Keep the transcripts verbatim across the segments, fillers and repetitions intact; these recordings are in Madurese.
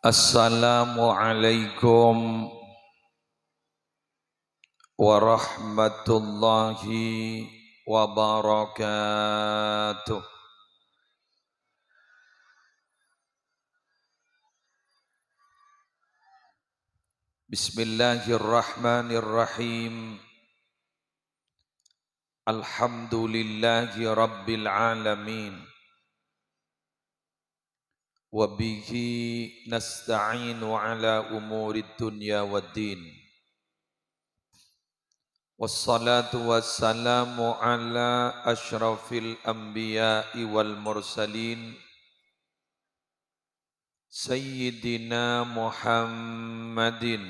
Assalamualaikum warahmatullahi wabarakatuh. Bismillahirrahmanirrahim. Alhamdulillahi rabbil alamin. Wa bihi nasta'inu ala umurid dunya waddin. Wassalatu wassalamu ala asyrafil anbiya'i wal mursalin, Sayyidina Muhammadin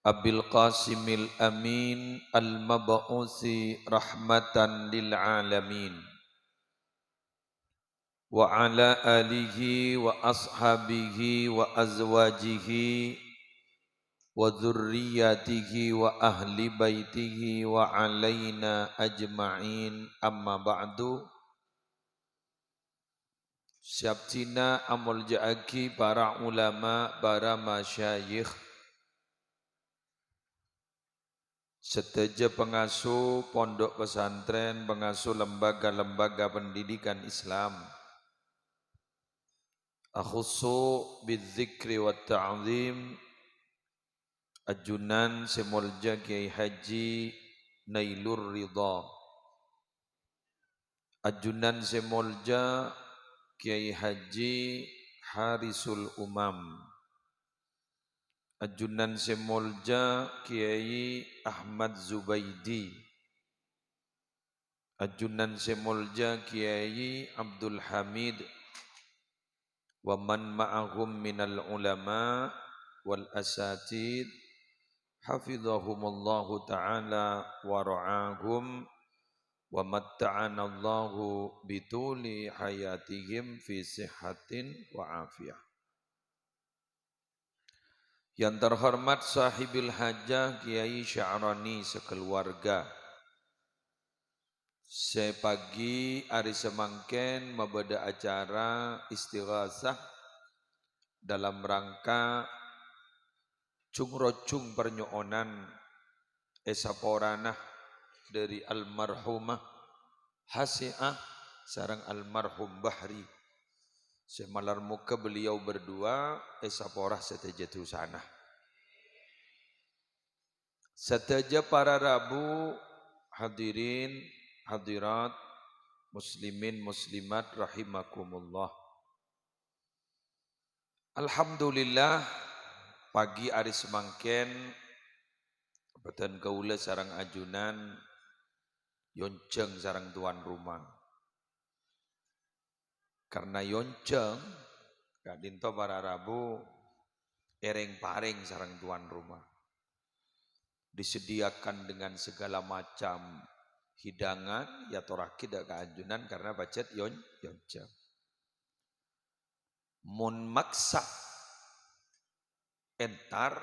Abil Qasimil Amin al-mab'usi rahmatan lil alamin, wa ala alihi wa ashabihi wa azwajihi wa dzurriyyatihi wa ahli baitihi wa alaina ajma'in, amma ba'du. Sè abdhina amolja'aghi para ulama, para masyayikh, sadhâjâ pangasuh pondok pesantren, pangasuh lembaga-lembaga pendidikan Islam, akhussu bidzikri wat ta'zim, ajunan sè molja Kyai Haji Nailur Ridha, ajunan sè molja Kyai Haji Harisul Umam, ajunan sè molja Kyai Ahmad Zubaidi, ajunan sè molja Kyai Abdul Hamid, wa man ma'ahum minal ulama wal asatid, hafizahumullahu ta'ala wa ra'ahum, wa matta'anallahu bituli hayatihim fi sihhatin wa afiyah. Yang terhormat Sahibul Hajah Kyai Sya'rani sekeluarga, sè pagi arè samangkèn mabâdâ acara istighasah dalam rangka jung-rojung parnyo'onan èsaporana dhâri almarhumah Hasi'ah sareng almarhum Bahri, sè malar moghâ beliau berdua èsapora sadhâjâ dhusana. Sadhâjâ para rabu, hadirin, hadirat, muslimin, muslimat rahimakumullah. Alhamdulillah, pagi arè samangkèn, bâdân kaulâ sareng ajunan èonjhâng sareng tuan rumah. Karna èonjhâng, ka'dinto para rabu èrèng-parèng sareng tuan rumah. Disediakan dengan segala macam hidangan, èyatorraghi dâ' ka ajunan karna pajhât èon-, èonjhâng. Mon maksa entar,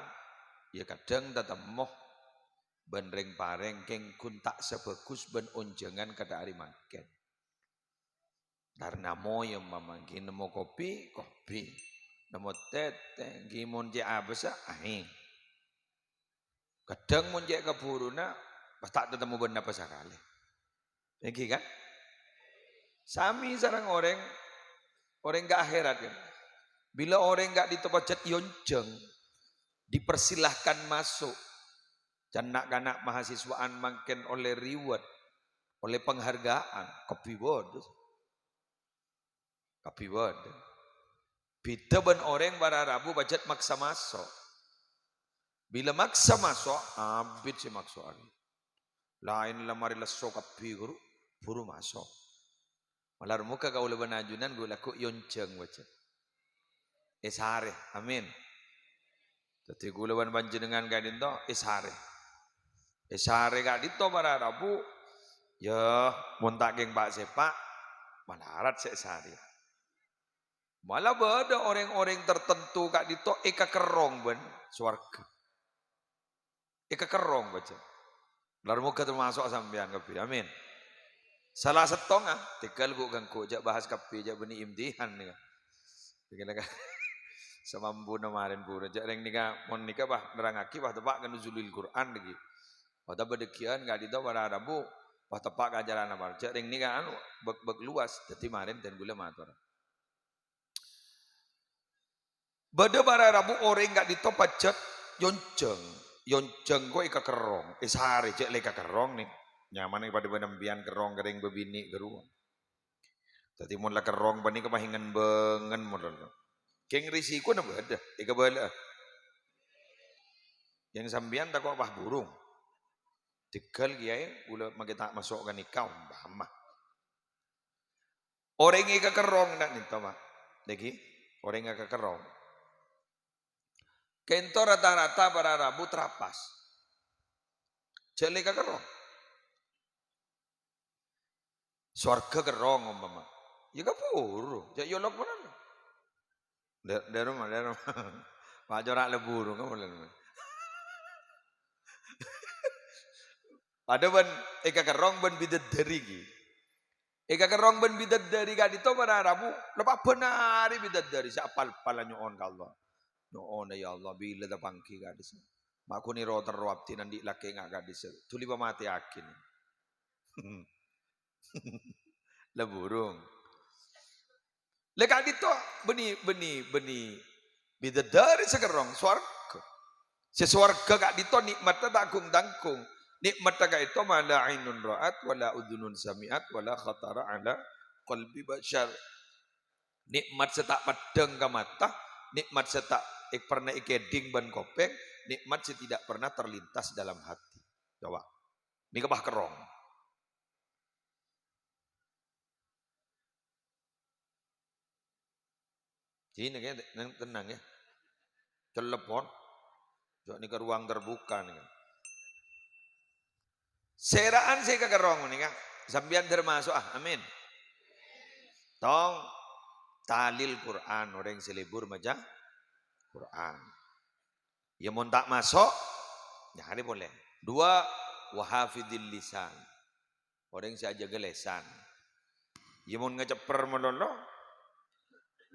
ya kadhâng tatemmo bân rèng-parèng kèng ghun ta' sabhâghus bân onjhângan kadhâ' arè mangkèn. Entar namo ya mamanggi nemmo kopi, kopi. Nemmo tètè, ghi mon cè' abâssa, aèng. Kadhâng mon cè' kabhuruna, pas ta' tatemmo bân napa sakalè. Èngghi, kan? Sami sareng orèng, orèng ka akhèrat, kan? Bilâ orèng ka'dinto pajhât èonjhâng, dipersilahkan masuk. Can na'-kana' mahasiswaan mangkèn ollè reward, ollè penghargaan, kabbhi bâdâ. Kabbhi bâdâ. Bhidhâ bân orèng para rabu pajhât maksa maso'. Bilâ maksa maso', abit sè makso'aghi. Laèn la marè lesso kabbhi ghuru, buru maso'. Malar moghâ kaulâ bân ajunan ghu-, lagghu' èonjhâng pajhât. Èsarè. Amin. Dhâddhi kaulâ bân panjhennengngan ka'dinto èsarè. Èsarè ka'dinto para rabu, ya, mon ta' kèng pa'-sèpa', malarat sè èsarè. Mala bâdâ orèng-orèng tartemto ka'dinto èkakerrong bân sowarghâ. Èkakerrong pajhât. Malar moghâ tamaso' sampèyan kabbhi. Amin. Sala sèttonga, tèghâl ghu-, ganggu, jhâ' bahas kabbhi, jhâ' bânnè imtihan nèka. Kira-kira samampuna marèn pura. Jhâ' rèng nèka, mon nèka, bâh, nerrangngaghi, bâh, teppa' ka Nuzulil Qur'an nèka. Otabâ dhâggi'ân ka'dinto para rabu, bâh, teppa' ka acarana, bâh. Jhâ' rèng nèka, anu, bâk-, bâk luas. Dhâddhi marèn dân kaulâ mator. Bâdâ para rabu orèng ka'dinto pajhât yonjhâng. Yonjhâng ko èkakerrong, èsarè jhâ' la èkakerrong nè. Nyamana padâ bân sampèyan kerrong ka rèng bâbinè' ghâruwa. Dhâddhi mon la kerrong panèka pas èngen-bângen mon lolo. Kèng risikona bâdâ, èkabâlâ'â. Kèng sampèyan tako' pas burung. Dhâghâl kèyaè, kaulâ makè ta' maso' ka nèka, ompama. Orèng èkakerrong ka'dinto, Pak. Nèka, orèng èkakerrong. Ka'dinto rata-rata para rabu trapas. Jhâ' la èkakerrong. Sowarghâ kerrong, ompama. Yâ kabhuru, jhâ' yolok mènanto. Dâ-, dâ' roma, dâ' roma. Pas cora' la burung, apa la roma? Padâ bân èkakerrong bân bidadari ghi. Èkakerrong bân bidadari ka'dinto para rabu, la pabân arè bidadari sè apal-pal nyo'on ka Allah. Nyo'ona, "Ya Allah, bilâ tapangghi ka'dissa'? Ma' ghun èro-terro abdhina andi' lakè nga' ka'dissa'. Dhuli pamatèyaghi." La burung. La ka'dinto bânnè, bânnè, bânnè bidadari sè kerrong sowarghâ. Sè sowarghâ ka'dinto nè'matta ta' ghung-tangghung. Nè'matta ka'dinto ma la ainun ra'at, wa la udzunun sami'at, wa la khatara ala qalbi basyar. Nè'mat sè ta' peddhâng ka mata, nè'mat sè ta' è-, pernah èkèdhing bân kopèng, nè'mat sè tidak pernah terlintas dalam hati. Coba. Nèka pas kerrong. Sini, ya, tenang, ya. Telepon. Jhâ' nèka ruang terbuka nèka. Sèra'an sè èkakerrong nèka. Sampèyan termasuk, ah, amin. Tong, talil Qur'an, orèng sè lebur maca Qur'an. Ya, mon ta' maso', nyarè polè. Dua, wa hafidhil lisan. Orèng sè ajâgâ lèsan. Ya, mon ngacepper malolo,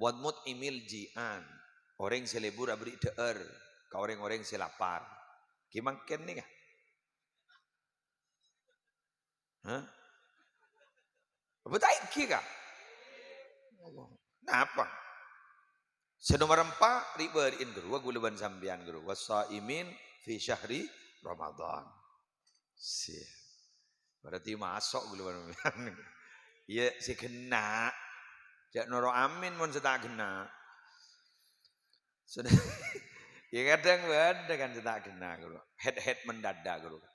wa mut'imil ji'an. Orèng sè lebur aberri' dhâ'âr ka orèng-orèng sè lapar. Ghi mangkèn nèka. Hah? Apa ta' èngghi, Ka'? Napa? Sè nomer empa', ri'-bâri'in ghâruwa, kaulâ bân sampèyan ghâruwa. Wassaimin fi syahri Ramadan. Sè. Berarti maso' kaulâ bân sampèyan. Iyâ, sè ghenna'. Jhâ' noro' amin mon sè ta' ghenna'. Sudah. Ya, kadhâng bâdâ kan sè ta' ghenna' ghâruwa. Head-head mendadak ghâruwa.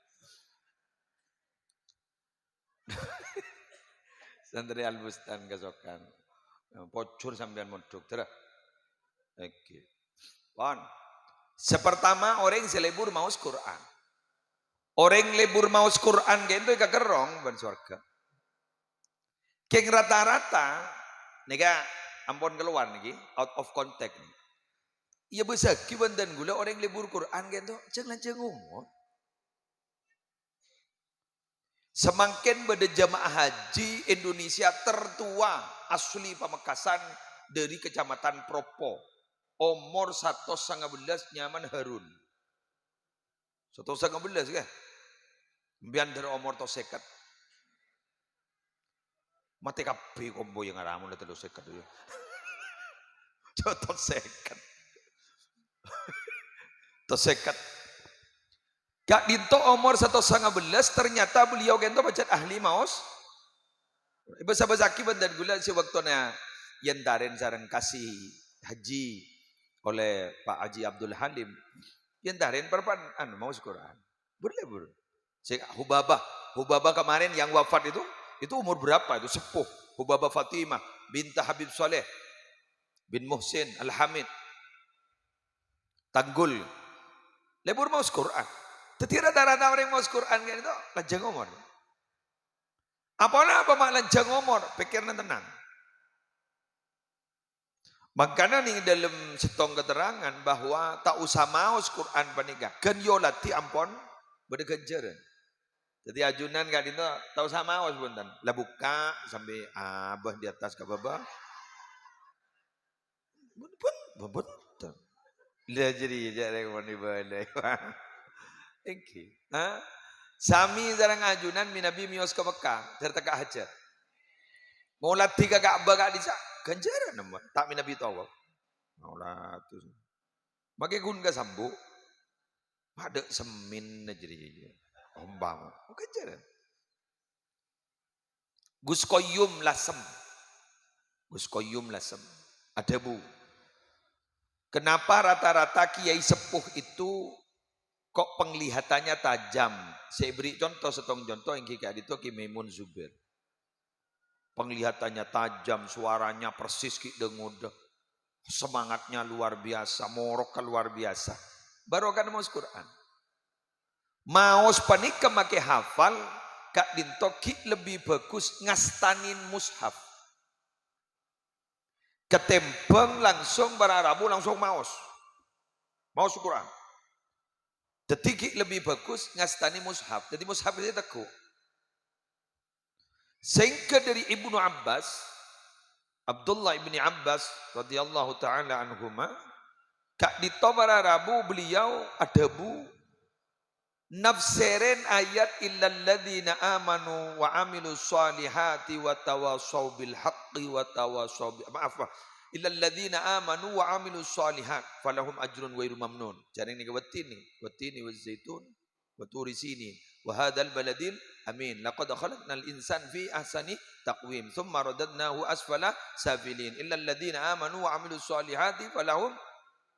Santri Al-Bustan kasokan. Pojhur sampèyan mondhuk, dârâ. Oke. Pon. Sè pertama, orèng sè lebur maos Qur'an. Orèng lebur maos Qur'an ka'dinto èkakerrong bân sowarghâ. Kèng rata-rata, nèka ampon kalowar nèka, out of context nèka. Iyâ, bâsaghi bân dân kaulâ orèng lebur Qur'an ka'dinto, jhâng-lanjhâng omor. Samangkèn bâdâ jamaah haji Indonesia tertua asli Pamekasan dari Kecamatan Propo. Omor satos sanga bellâs nyamana Harun. Satos sanga bellâs, ghi. Sampèyan dâri omor satos sèket. Matè kabbhi kompoyya ngaramon la tello sèket, ya. Satos sèket. Satos sèket. Ka'dinto omor satos sanga bellâs, ternyata beliau ka'dinto pajhât ahli maos. Èbâsa-bâsaghi bân dân kaulâ sè bâktona èentarè sareng kasih haji oleh Pak Haji Abdul Halim. Èentarè parappa'na, anu, maos Qur'an. Boleh, boleh. Sè Hubabah, Hubabah kemarin yang wafat itu, itu umur berapa itu? Sepuh. Hubabah Fatimah binti Habib Saleh bin Muhsin Al-Hamid. Tanggul. Lebur maos Qur'an. Dhâddhi rata-rata orèng maos Qur'an ka'dinto lanjhâng omor. Aponapa ma' lanjhâng omor? Pèkkèrra tenang. Mangkana neng dâlem sèttong keterangan bahwa ta' osa maos Qur'an panèka, ghân èolatè ampon bâdâ ghânjhârân. Dhâddhi ajunan ka'dinto ta' osa maos, bhunten. La bukka' sampè' abâ' di atas ka bâbâ. Bun-, bun-, bun-, bun-, la jârèya jâ' rèng mon èbâlâi. Èngghi. Ha? Sami sareng ajunan manabi mèyos ka Mekkah, dâr tekka' hajât. Ngoladhi ka Ka'bah ka'dissa', ghânjhârân, mon ta' manabi tawaf. Ngoladhi. Makè ghun ka Sambu. Padâ semminna jârèya. Ompama. Ghânjhârân. Gus Koyum Lasem. Gus Koyum Lasem. Adhâbu, "Kenapa rata-rata kiai sepuh itu kok penglihatannya tajam?" Sè èberri' conto, sèttong conto èngghi ka'dinto Ki Maimun Zubair. Penglihatannya tajam, suaranya persis ki' dâ-ngodâ. Semangatnya luar biasa, morokka luar biasa. Barokana maos Qur'an. Maos panèka makè hafal, ka'dinto ghi' lebbi bhâghus ngastani mushaf. Katèmbhâng langsung para rabu langsung maos. Maos Qur'an. Dhâddhi ghi' lebbi bhâghus ngastani mushaf. Dhâddhi mushaf sè tegghu'. Sehingga dari Ibnu Abbas, Abdullah ibni Abbas radhiyallahu ta'ala anhuma, ka'dinto para rabu beliau adhâbu, nafsèrèn ayat, "Illalladzina amanu wa amilus shalihati wa tawashaw bil haqqi wa tawashaw bi-," maaf, Pak. "Illalladzina amanu wa amilus shalihat falahum ajrun ghairu mamnun." Jârèng nèka, "Wattini, wattini waz zaitun, wa turi sinin, wa hadzal baladil amin. Laqad khalaqnal insana fi ahsani taqwim. Tsumma radadnahu asfala safilin. Illalladzina amanu wa amilus shalihati falahum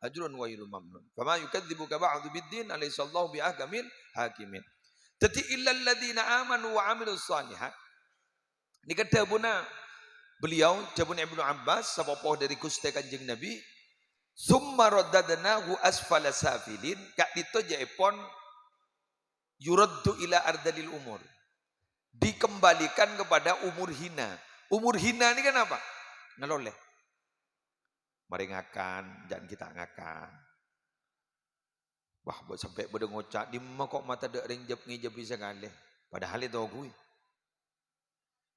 ajrun ghairu mamnun. Fama yukadzibuka ba'du biddin, alaysallahu bi ahkamil hakimin." Dhâddhi, "Illalladzina amanu wa amilus shalihat." Nèka dhâbuna beliau, dhâbuna Ibnu Abbas, sapopo dhâri Ghustè Kanjeng Nabi, "Tsumma radadnahu asfala safilin," ka'dinto jâèpon, "yuraddu ila ardalil umur." Dikembalikan kepada umur hina. Umur hina nèka napa? Ngalolè. Marè ngakan, jhân ghi' ta' ngakan. Wah, bâ-, sampè' bâdâ ngoca', "Dimma kok ma' tadâ' rèng jhep-ngèjhebhi sakalè?" Padahal ètoguwi.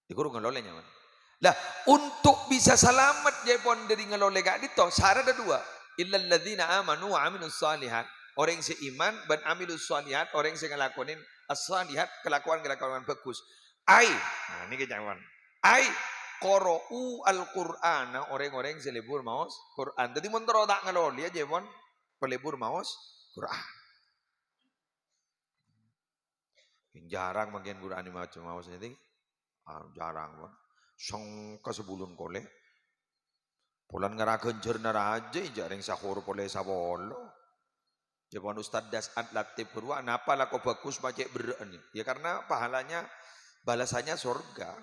Èghuru ngalolè nyaman. Lah, untuk bisa salamet jâèpon dhâri ngalolè ka'dinto, saradda dua. "Illalladzina amanu wa amilus shalihat." Orèng sè iman bân amilus shalihat, orèng sè ngalakonè as-shalihat, kalakowan-kalakowan bhâghus. Ai, nah, nèka ca'èpon. Ai, qara'u al-Qur'ana, orèng-orèng sè lebur maos Qur'an. Dhâddhi, mon terro ta' ngalolè, jâèpon palebur maos Qur'an. Jarang mangkèn Qur'an maca maos nèka. Ah, jarang, Pak. Sengka sabulun kolè. Polana ngara ghânjhârânna rajâ, jhâ' rèng sahur polè sapolo. Jâwâbhân Ustaz Das'ad Latif ghâruwa, "Napa lako bhâghus ma' cè' berrâ'ân?" Ya, karena pahalanya, balasannya surga.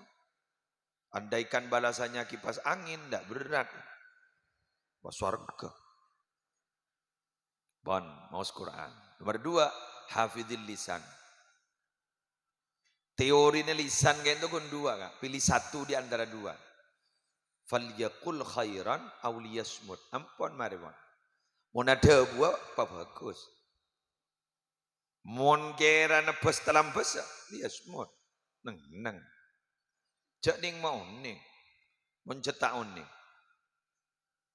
Andaikan balasannya kipas angin, ndak berat. Wah, surga. Pon, maos Qur'an. Nomor dua, hafidhil lisan. Teorina lisan ka'dinto ghun dua, Kak. Pilih satu di antara dua. "Falyaqul khairan aw liyasmut." Ampon marè, pon. Mon adhâbuwâ, pabhâghus. Mon kèra nebbhâs talambhâsa, liyasmut. Neng-enneng. Jhâ' nèng maonèng. Mon jhâ' ta' onèng.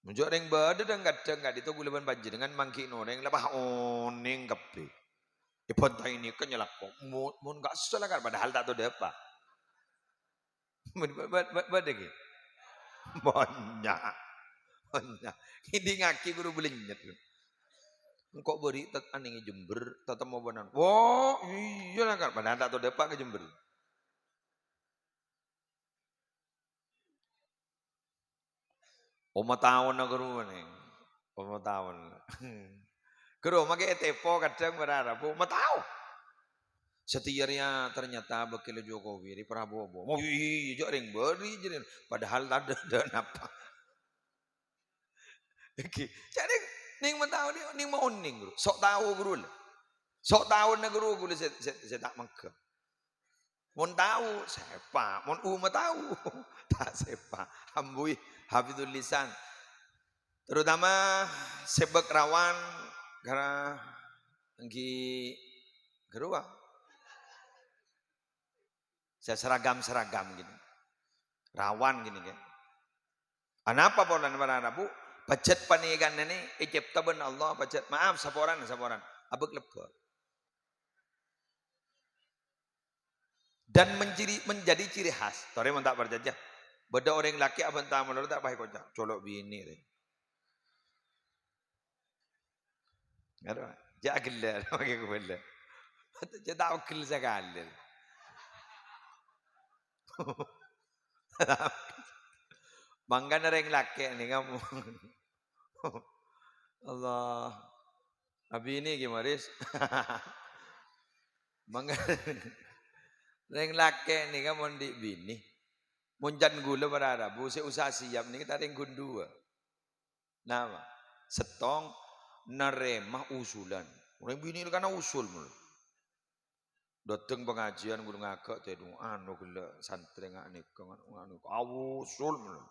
Mon jhâ' rèng bâdâ dhâng-kadhâng ka'dinto ghulâ bân panjhennengngan mangghi'na orèng la pas onèng kabbhi. Èbhântaè nèka nyalako. Mo-, mon ka' sala kan padahal ta' tao dâpa'. Bâ-, bâ-, bâ-, bâdâ ghi? Bânnya'. Bânnya'. Ngèdingngaghi ghuru bâlènyet. Engko' bâri' tet-, anèngè Jember, tatemmo bânan. Wo, iyâ la kan padahal ta' tao dâpa' ka Jember. Oma taon ghâruwa nèng. Oma taon. Ghâruwa makè ètepo kadhâng para rabu. Oma tao. Satèya rèya ternyata bâkkèlla Jokowi rè Prabowo. Mo, iyâ, jhâ' rèng bâri' jârèya. Padahal tadâ', tadâ' napa. Oke. Jhâ' rèng, nèng ma' tao nèng, nèng ma' onèng, ghâruwa. Sok tao, ghâruwa, la. Sok taona, ghâruwa, ghulâ sè, sè, sè ta' mangghâ. Mon tao, sèpa'. Mon oma tao, ta' sèpa'. Ambuwi, hafidhul lisan. Terutama sè bâk rawan, karena èngghi ghâruwa. Sè seragam-seragam gini. Rawan gini, kan. Anapa polana para rabu? Pajhât panèkana nè ècèpta bân Allah, pajhât, maaf, saporana, saporana. Abâ' lebbâr. Dan menciri-, menjadi ciri khas. Torè mon ta' parcajâ. Bâdâ orèng lakè' abhânta malolo ta' pas èkoca', "Colo' binè, rè." Ngara, jhâ' ghellâ', makè ghellâ'. Jhâ' ta' pegghel sakalè. Mangkana rèng lakè' nèka. Allah. Abinè ghi, Maris. Mangkana rèng lakè' nèka mon andi' binè. Mon can ghulâ para rabu, sè osa siap nèka ta' rèng ghun duwâ'. Napa? Sèttong narèma usulan. Orèng binè kana usul mulu. Dâteng pangajiân ghulâ ngaghâ' tèdung, anu ghellâ' santrè nga' nèka, nga' nèka, usul mulu.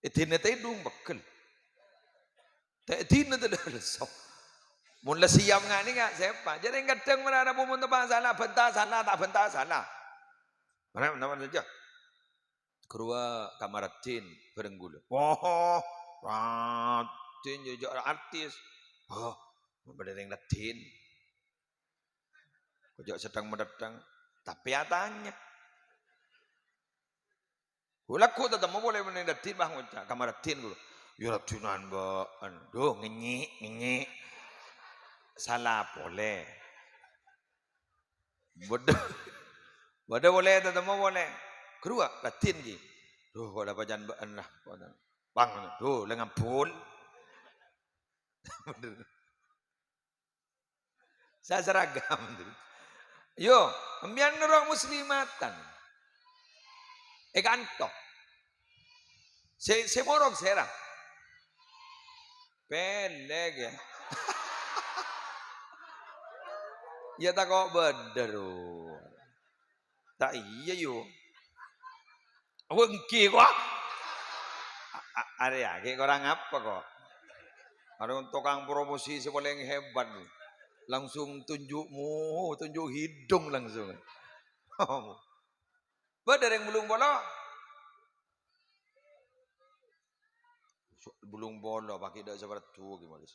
Èdina tèdung pegghel. Tè-, dina tèdung lesso. Mon la siap nga' nèka, sèpa. Jârèya kadhâng mara rabu mon teppa' sala, bhânta sala, ta' bhânta sala. Mara, mara, mara, Ghâruwa Kamaraddin bhâreng ghulâ. Wah, Raddin jâ'-jâ' artis. Wah, bâdâ rèng Raddin. Kok jâ' sèttong-mèttong, tapè atanya. Ghulâ ghu' tatemmo polè bân rèng Raddin, pas ngoca', "Kamaraddin ghulâ." "Ya Raddinan bâ'ân." "Duh, ngènyè', ngènyè'." Sala polè. Bâdâ, bâdâ polè tatemmo polè. "Ghâruwa, Raddin ghi." "Duh, kok la pacan bâ'ân la." "Bang, duh, la ngabul." Sa-, seragam. Yo, sampèyan noro' muslimatan. È kanto. Sè, sè morok sèra. Pèlè, ya. Ya tako' bâdâ, ro. Ta' iyâ, yo. Wengki, kok. A-, a-, arèya, ghi' korang apa, kok? Arèya tokang promosi sè palèng hebat. Langsung tunjuk mu-, tunjuk hidung langsung. Bâdâ rèng bâllung polo. Bâllung polo, paghi' dâ' saparaduwâ ghi' males.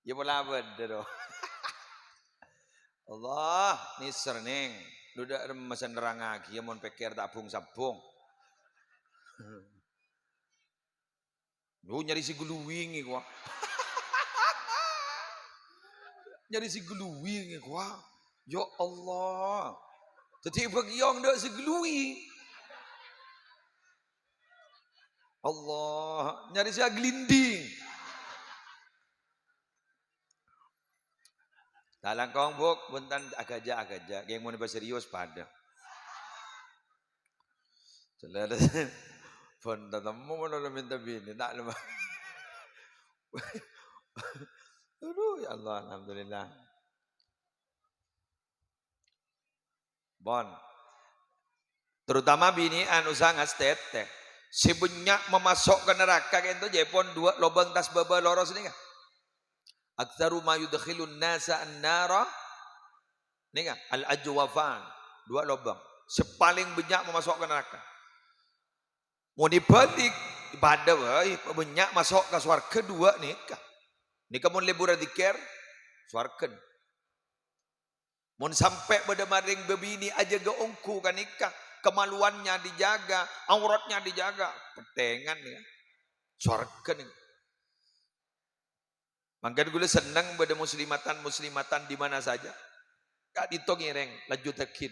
Ya pola bâdâ, do. Allah, nèser, Nèng. Lu dâ' remma sè nerrangngaghi, ya mon pèkkèr ta' bhung-sabbhung. Lu nyarè sè glowing, kok. Nyarè sè glowing, kok. Ya Allah. Dhâddhi bâgiyong dâ' sè glowing. Allah, nyarè sè aglinding. Ta' langkong, Bu', bhunten, agaja'-agaja'. Ghi' mon pas serius padâ. Jelas. Pon tatemmo mon la mènta binè, ta' lem-, Aduh, ya Allah, alhamdulillah. Pon. Terutama binè'an osa ngastètè. Sè bânnya' mamasok ka naraka ka'dinto jâ' pon duwâ' lobâng tas bâbâ loros nèka. Aktsaru ma yudkhilun nasa an-nara, nèka, al-ajwafan, duwâ' lobâng. Sè palèng bânnya' mamasok ka naraka. Mon èbâlik, padâ bhâi, bânnya' maso' ka sowarghâ duwâ' nèka. Nèka mon lebur adzikir, sowarghâ. Mon sampè' bâdâ marèng bâbinè ajâgâ ongghu ka nèka, kemaluannya dijaga, auratnya dijaga, pettèngan ya. Sowarghâ nèka. Mangkana ghulâ senneng bâdâ muslimatan-muslimatan di mana saja. Ka'dinto ngèrèng, laju tègghun.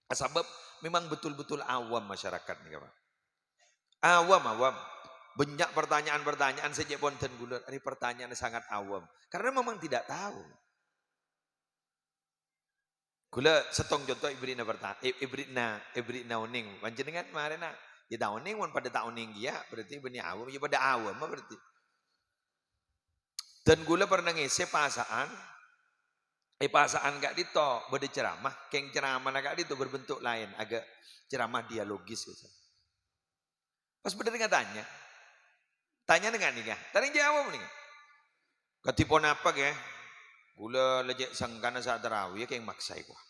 Sabâb memang betul-betul awam masyarakat nèka, Pak. Awam, awam. Bânnya' pertanyaan-pertanyaan sè cè' pon dân ghulâ, ini pertanyaan sangat awam. Karena memang tidak tahu. Ghulâ sèttong conto èbherri'na perta-, è-, èbherri'na, èbherri'na onèng. Panjhennengngan marèna, ya ta' onèng, mon padâ ta' onèng kèya, berarti bânnè awam, ya padâ awam berarti. Dân ghulâ pernah ngèsè pasa'an, è pasa'an ka'dinto bâdâ ceramah, kèng ceramahna ka'dinto berbentuk laèn, agak ceramah dialogis gitu. Pas bâdâ rèng atanya. Tanya nèng ka'dinto, ta' rèng jâwâb nèng. "Kadhi ponapa, Kè?" "Ghulâ la cè' sengkana sa'at tarawih, kèng maksaè, kowa."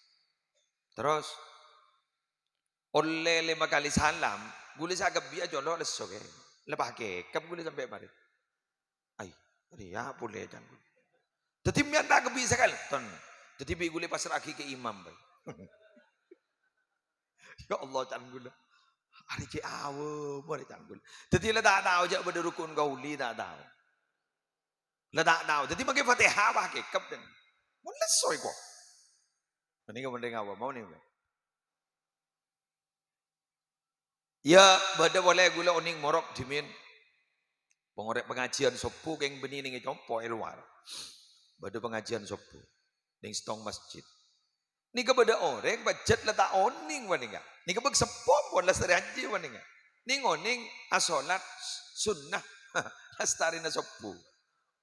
"Terros?" "Ollè lèma kalè salam, ghulâ sakabbhiyâ colo' lesso, Kè." Lepas kèkep ghulâ sampè' marè. Ai, rèya polè can ghulâ. Dhâddhi sampèyan ta' kabbhi sakalè, ton. Dhâddhi bi' ghulâ pasra'aghi ka imam bhâi. Ya Allah, can ghulâ. Arè cè' awam, arè can ghulâ. Dhâddhi la ta' tao jâ' bâdâ rukun qauli, ta' tao. La ta' tao. Dhâddhi mangkè Fatihah pas kèkep, dan. Mon lesso èko. Ini kepentingan apa? Mau nih, Bang? Ya, bâdâ polè ghulâ onèng morok dhimèn. Pangorè' pangajiân sobbhu kèng bânnè nèng è compo' è lowar. Bâdâ pangajiân sobbhu nèng sèttong masjid. Nèka bâdâ orèng pajhât la ta' onèng panèka. Nèka bâk seppo pon lastarè ajhi panèka. Nèng onèng asolat sunnah lastarèna sobbhu.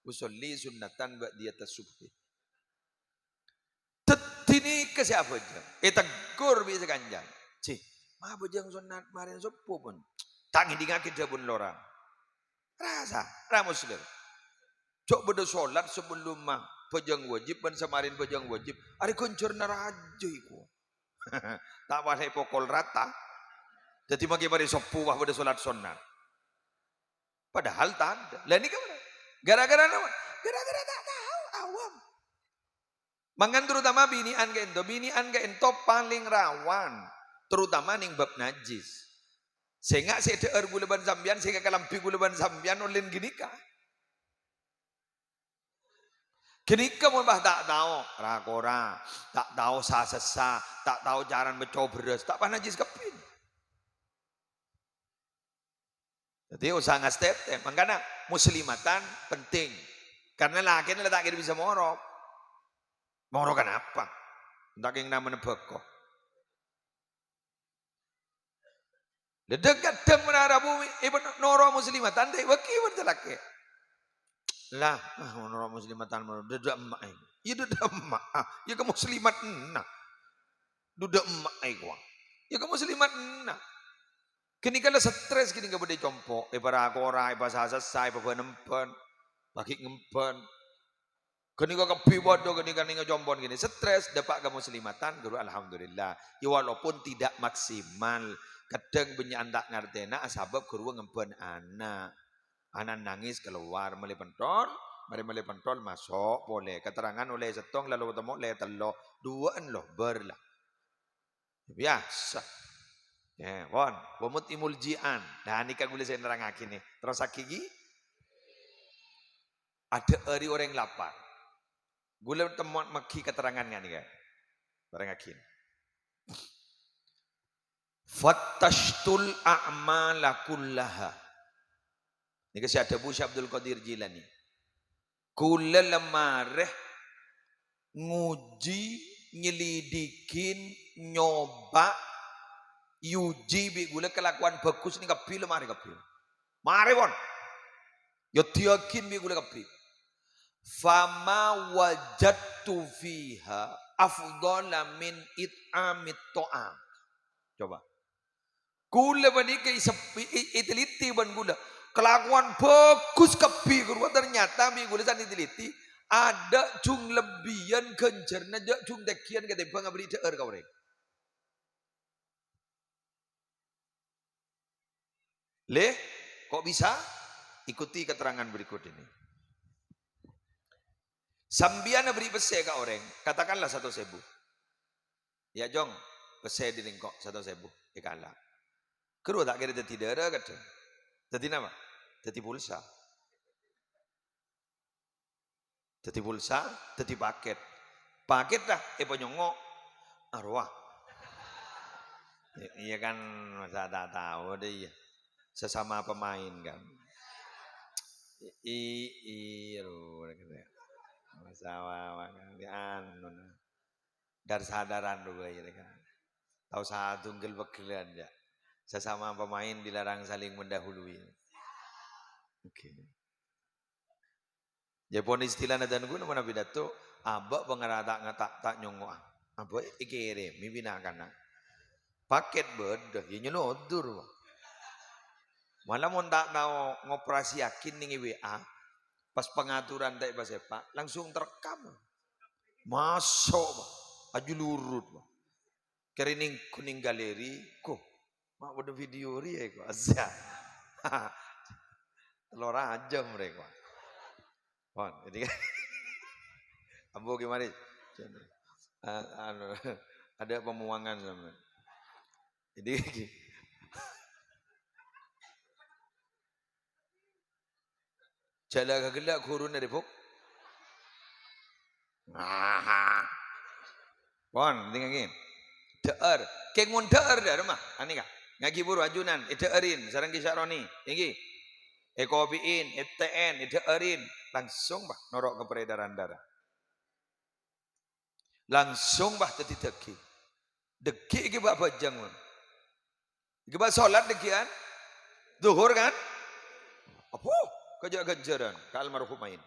Usolli sunnatan ba'diyatas subhi. Dhâddhi nèka sè abhâjâng. Èteggor bi' sakanjâna. "Jhi, ma' abhâjâng sonnat marèna sobbhu, pon." Ta' ngèdingngaghi dhâbuna lorana. Rasa, ra Muslim. Jhâ' bâdâ solat sabellumma bhâjâng wajib bân samarèna bhâjâng wajib. Arè ghânjhârânna rajâ èko. Ta' palèng pokol rata. Dhâddhi mangkè marè sobbhu pas bâdâ solat sonnat. Padahal tadâ'. Lah nèka bener. Gara-gara napa? Gara-gara ta' tao, awam. Mangkana terutama binè'an ka'dinto, binè'an ka'dinto palèng rawan, terutama nèng bab najis. Sènga' sè dhâ'âr ghulâ bân sampèyan, sènga' kalambhi ghulâ bân sampèyan ollèna ghânèka. Ghânèka mon pas ta' tao ra-kora, ta' tao sa-sessa, ta' tao carana mècco bherrâs, ta' pas najis kabbhi. Dhâddhi, osa ngastètè. Mangkana, muslimatan penting. Karena lakèna la ta' kèra bisa morok. Morok kenapa? Ta' kèng namana bhâko. Dhâddhi, kadhâng mon arabu, èpènoro' muslimatan, ta' èbâghi bân sè lakè'. Lah, ah, noro' muslimatan, mon dhâdhâ emma', eh. Iyâ, dhâdhâ emma', ah. Iyâ, ka muslimat enna'. Dhudhâ emma' èkowa. Iyâ, ka muslimat enna'. Ghânèka la stres ghânèka bâdâ è compo', èpara-kora, èpasa-sessa, èpabân-embân, paghi' ngembân. Ghânèka kabbhi padâ ghânèka nèng compo'na ghânè. Stres, dâpa' ka muslimatan, ghuru alhamdulillah. Ya, walaupun tidak maksimal. Kadhâng bânnya'an ta' ngartèna, asabâb ghuruwâ ngembân ana'. Ana' nangès kalowar, mellè pentol, marè mellè pentol, maso' polè. Katerrangan ollè sèttong, la lo temmo ollè tello', duwâ'ân lobâr la. Biyasa. Ya, pon, wa mut'imul ji'an. Nah, nèka ghulâ sè nerrangngaghi nè. Terrossaghi ghi. Adhâ'âri orèng lapar. Ghulâ temmo maghi katerrangan nga' nèka. Terrangngaghi. Fattashtul a'mala kullaha. Nèka sè adhâbu Syekh Abdul Qadir Jilani. Ghulâ la marè ngujhi, nyelidiki, nyoba, èujhi bi' ghulâ kalakowan bhâghus nèka kabbhi la marè kabbhi. Marè, pon. Èyodiyâghi bi' ghulâ kabbhi. Fama wajadtu fiha afdhala min it'amit ta'am. Coba. Ghulâ panèka èsep-, è-, è-, èteliti bân ghulâ. Kalakowan bhâghus kabbhi ghâruwa, ternyata bi' ghulâ san èteliti, adâ' jhung lebbiyân ghânjhârânna jhâ' jhung tènggiyân katèmbhâng aberri' dhâ'âr ka orèng. Lè, kok bisa? Ikuti keterangan berikut ini. Sampèyan aberri' pèssè ka orèng, katakanlah saratos èbu. Ya, Jong, pèssè dâri engko' saratos èbu, èkala'. Ghâruwa ta' kèra dhâddhi dârâ kadhâng. Dhâddhi napa? Dhâddhi pulsa. Dhâddhi pulsa, dhâddhi paket. Paket dah, èpanyongngo'. Arowa. Iyâ kan, masa ta' tao dâ' iyâ. Sesama pemain kan. I, i, ro, masa wa, wa, kan, anu, nah. Dar-sadaran rowa iyâ kan. Tao sa tunggal pegghellân, ya. Sesama pemain dilarang saling mendahului. Oke. Jâ' pon istilana dân ghulâ manabi pidato, abâ' pangara ta' ngata', ta' nyongngo'a. Abâ' èkèrèmè bi' na'-kana'. Paket bâdâ, ya nyolodur, Pak. Mala mon ta' tao ngoperasiyaghi nèng è W A, pas pangaturan ta' èpa-sèpa, langsung terekam. Maso', Pak. Ajulurut, Pak. Kèrèmè nèng, nèng galeri, ko. Ma' bâdâ video rèya, ko. Azza. Lora aja mereka. Pon, jadi kan. Ambo gimana? Eh, anu, ada pemuangan sama. Jadi, jala kagella guruna, Rebo. Aha. Pon, tinggi. Da'ar. Keng mon da'ar da'ar mah. Ani ka. Ngaji buru ajunan, eda'arin, sareng Ki Syaroni. Iki. Ekopiin, ette'en, eda'arin. Langsung, bah, noro' ke peredaran darah. Langsung, bah, daddi daging. Daging iki, bah, bajang, mon. Iki, bah, salat dagi'an. Zuhur, kan? Apo? Kaja' ganjaran ka almarhumain.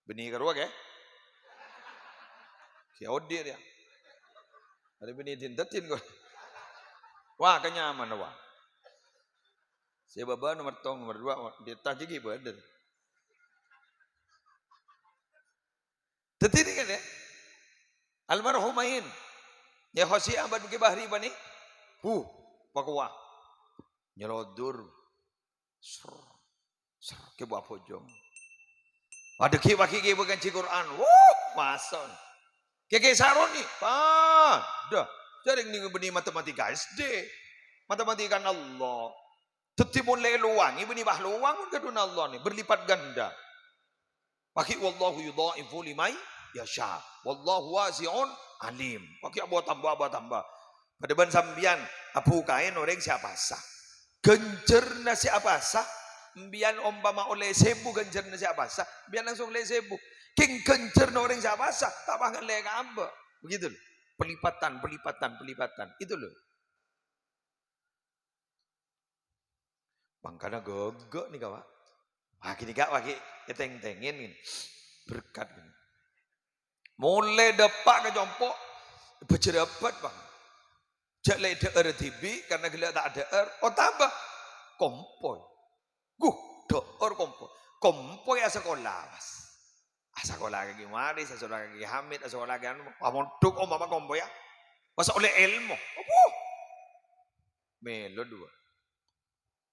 Bini karowa, ke? Ki odi dia. Ada bini din tetin kok. Wah, kenyaman, wah. Saya baba nomor tong, nomor dua, wah, di atas gigi bener. Tetin kan ya? Almarhumain. Ya, Khosi Ahmad Mugi Bahri bani. Huh, pakowa. Nyelodur. Ser, ser, ke buah bojong. Waduh, ki, wagi, ki, bukan ci Quran. Wuh, mason. Keke Saroni. Padah. Jaring ni beni matematika S D. Matematika Allah. Tetti mon le luwangi beni bah luwang mon kadun Allah ni. Berlipat ganda. Pagi, "Wallahu yudha'ifu liman yasha. Wallahu wasi'un alim." Pagi, abah tambah, abah tambah. Pada ban sambiyan, abu kaen oreng se apasa. Ganjarna se apasa, mbiyan ompama olle sebu ganjarna se apasa, mbiyan langsung olle sebu. King ganjarna oreng se apasa, ta' pangelle ka amba. Begitu loh. Pelipatan, pelipatan, pelipatan. Itu loh. Mangkana gaga nika, Pak. Wah, gini, Kak, wah, gi eteng-tengen gini. Berkat gini. Mole dapa' ka compo', bejerabat, Bang. Ja' le da'ar dibi', karena gella' ta' da'ar, oh, tambah. Kompoy. Guh, da'ar kompoy. Kompoy asakola, Mas. Asakola ka Ki Maris, asakola ka Ki Hamid, asakola ka anu, pamondhuk, oh, mama kompoy ya. Masa olle ilmu. Apuh. Melo dua.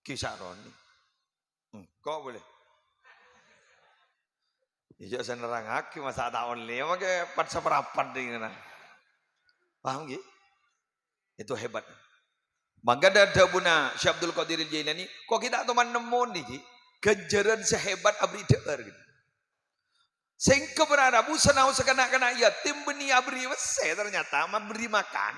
Ki Saroni. Engko' boleh. Iya, saya nerangake, masa ta' olle, make pat saparapat ding, nah. Paham, nggih? Itu hebat. Mangkana dhabuna Syekh Abdul Qadir Al-Jailani, "Ko' kita toman nemmo niki, ganjaran sehebat abri da'ar," gitu. Sengke berharap, "Usah naos kana'-kana' yatim beni abri wesse, ternyata memberi makan."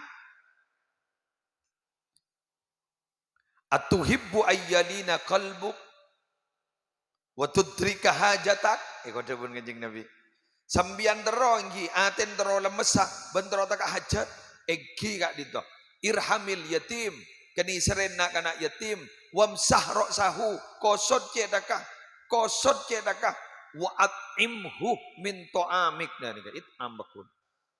"Atuhibbu ayyalina qalbuk wa tudrika hajatak?" Eko dhabun Kanjeng Nabi. "Sambiyan terro enggi, aten terro lemessa, ban terro teka hajat, enggi ka'dinto. Irhamil yatim, kaniserren na'-kana' yatim, wamsah ra'sahu, kosot cethakka, kosot cethakka, wa at'imhu min ta'amik." Nah, nèka it'am paggun.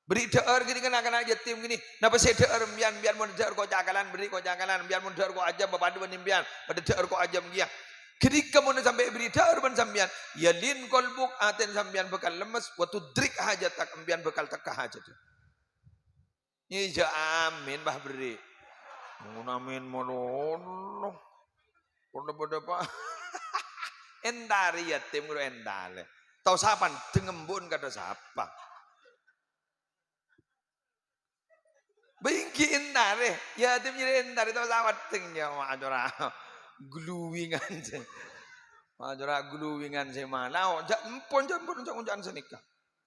Beri da'ar gini kana'-kana' yatim gini. Napa se da'ar mbiyan, mbiyan mon da'ar ko' cakalan, beri ko' cakalan, mbiyan mon da'ar ko' ajam, padha ban mbiyan, padha da'ar ko' ajam kiya. Ghânèka mon sampe' beri da'ar ban sambiyan, yalin qalbuk, aten sambiyan bakal lemmes, wa tudrik hajatak, mbiyan bakal teka hajat. Ija amin, bah, beri. Mun amin malono. Padha-padha, Pak. Entari yatim, guru entale. Tao sapa, dengembun kada sapa. Bingki entare, yatim jadi entare, tao sapa deng ya, ma' cora gluwingan se. Ma' cora gluwingan se mana, oh, ja-, empon, ja-, empon, ja-, ja-, saneka.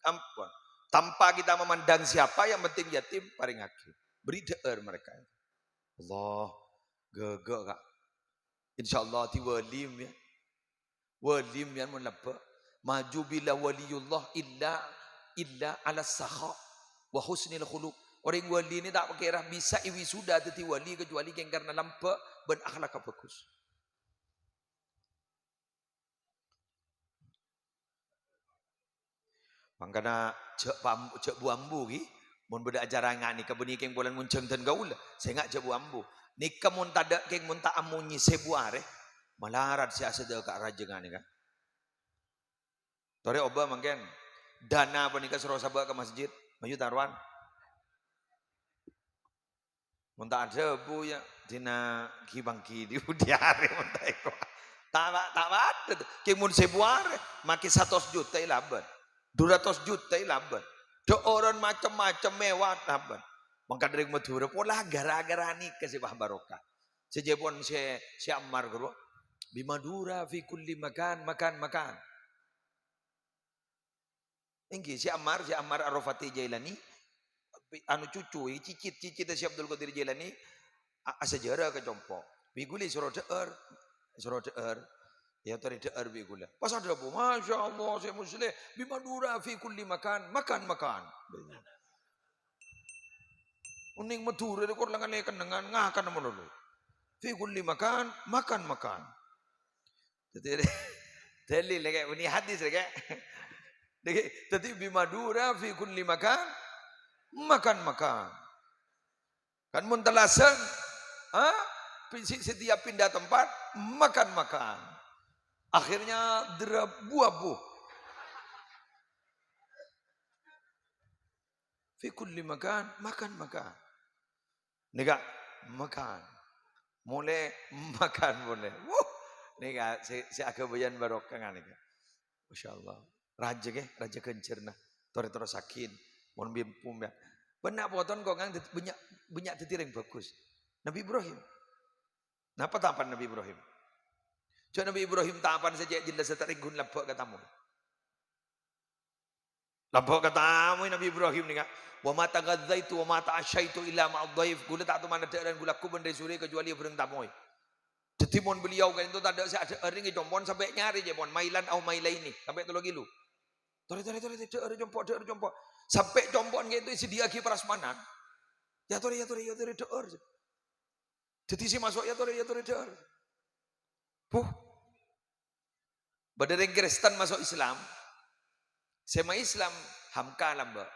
Ampon. Tanpa kita memandang siapa, yang penting yatim, paringake. Beri da'ar mereka. Allah, gaga, Kak. Insyaallah di wali, ya. Wali, ya, mon lebba. Maju bila waliyullah illa, illa ala sakha wa husnil khuluq. Oreng wali ini tak kira bisa iwisuda dadi wali kecuali keng karena lamba ban akhlak bagus. Mangkana ja' pam-, ja' bu-ambu, ghi. Mon bâdâ acara nga' nèka bânnè kèng polana mon jhâng dân kaulâ, sènga' ja' bu-ambu. Nèka mon tadâ' kèng mon ta' amonyè sèbu arè, malarat sè asadâ ka rajâ nga' nèka. Torè obâ mangkèn. Dana panèka soro sabâ' ka masjid. Mayu tarowan. Mon ta' adhâbu, ya, dina ghi-bânggi di budi arè mon ta' èko. Ta' wa-, ta' wadah. Kèng mon sèbu arè, makè satos juta èlabân. Du ratos juta èlabân. Dâ'ârân macem-macem mewah èlabân. Mangkat dâri Madhurâ pola gara-gara nèka sè pas barokah. Sè jâ' pon sè, sè Ammar ghuru. "Bi Madhurâ fi kulli makan, makan, makan." Èngghi, Syekh Ammar, Syekh Ammar Arafati Jailani, anu cucu, cicit, cicit Syekh Abdul Qadir Jailani, a-, asajârâ ka compo'. Bi' ghulâ èsoro dâ'âr, èsoro dâ'âr. Èyatorè dâ'âr bi' ghulâ. Pas adhâbu, "Masya Allah, Syekh Musleh, bi Madhurâ fi kulli makan, makan, makan." Onèng Madhurâ rè kor la ngalè kennengngan, ngakan malolo. "Fi kulli makan, makan, makan." Dhâddhi, dalil, ya, Kè', bânnè hadis, ya, Kè'. Dhâddhi, dhâddhi, "Bi Madhurâ fi kulli makan, makan, makan." Kan mon tellasân, ha? Pi-, si-, setiap pindah tempat, makan, makan. Akhirnya dera-, buah-buah. "Fi kulli makan, makan, makan." Nèka, makan. Molè, makan polè. Wuh, nèka sè, sè aghâbâyân barokah nèka. Masya Allah. Rajâ, Kè', rajâ ghânjhârânna. Torè-torè sakèn. Mon bimpu, ya. Bânnya' poton kok ngang bânnya', bânnya' dhâddhi rèng bhâghus. Nabi Ibrahim. Napa tapan Nabi Ibrahim? Jhâ' Nabi Ibrahim tapan sè cè' jelas, ta' rèng ghun lambâ' ka tamoy. Lambâ' ka tamoy Nabi Ibrahim nèka, "Wa ma taghadzaitu wa ma ta'asyaitu illa ma'ad dhaif." Ghulâ ta' toman adhâ'ârân ghulâ ghu bân rè-sorè kajhâbhâ bhâreng tamoy. Dhâddhi mon beliau ka'dinto tadâ' sè adhâ'âr nèka compo'na sampè' nyarè jhâ' pon mailan au mailaini, sampè' tello kilo. "Torè, torè, torè, torè, dâ'âr compo', dâ'âr compo'." Sampè' compo'na ka'dinto èsadhiyâ'aghi prasmanan. "Ya torè, ya torè, ya torè, dâ'âr." Dhâddhi sè maso', "Ya torè, ya torè, dâ'âr." Buh. Bâdâ rèng Kristen maso' Islam. Sè ma-Islam Hamka lambâ'.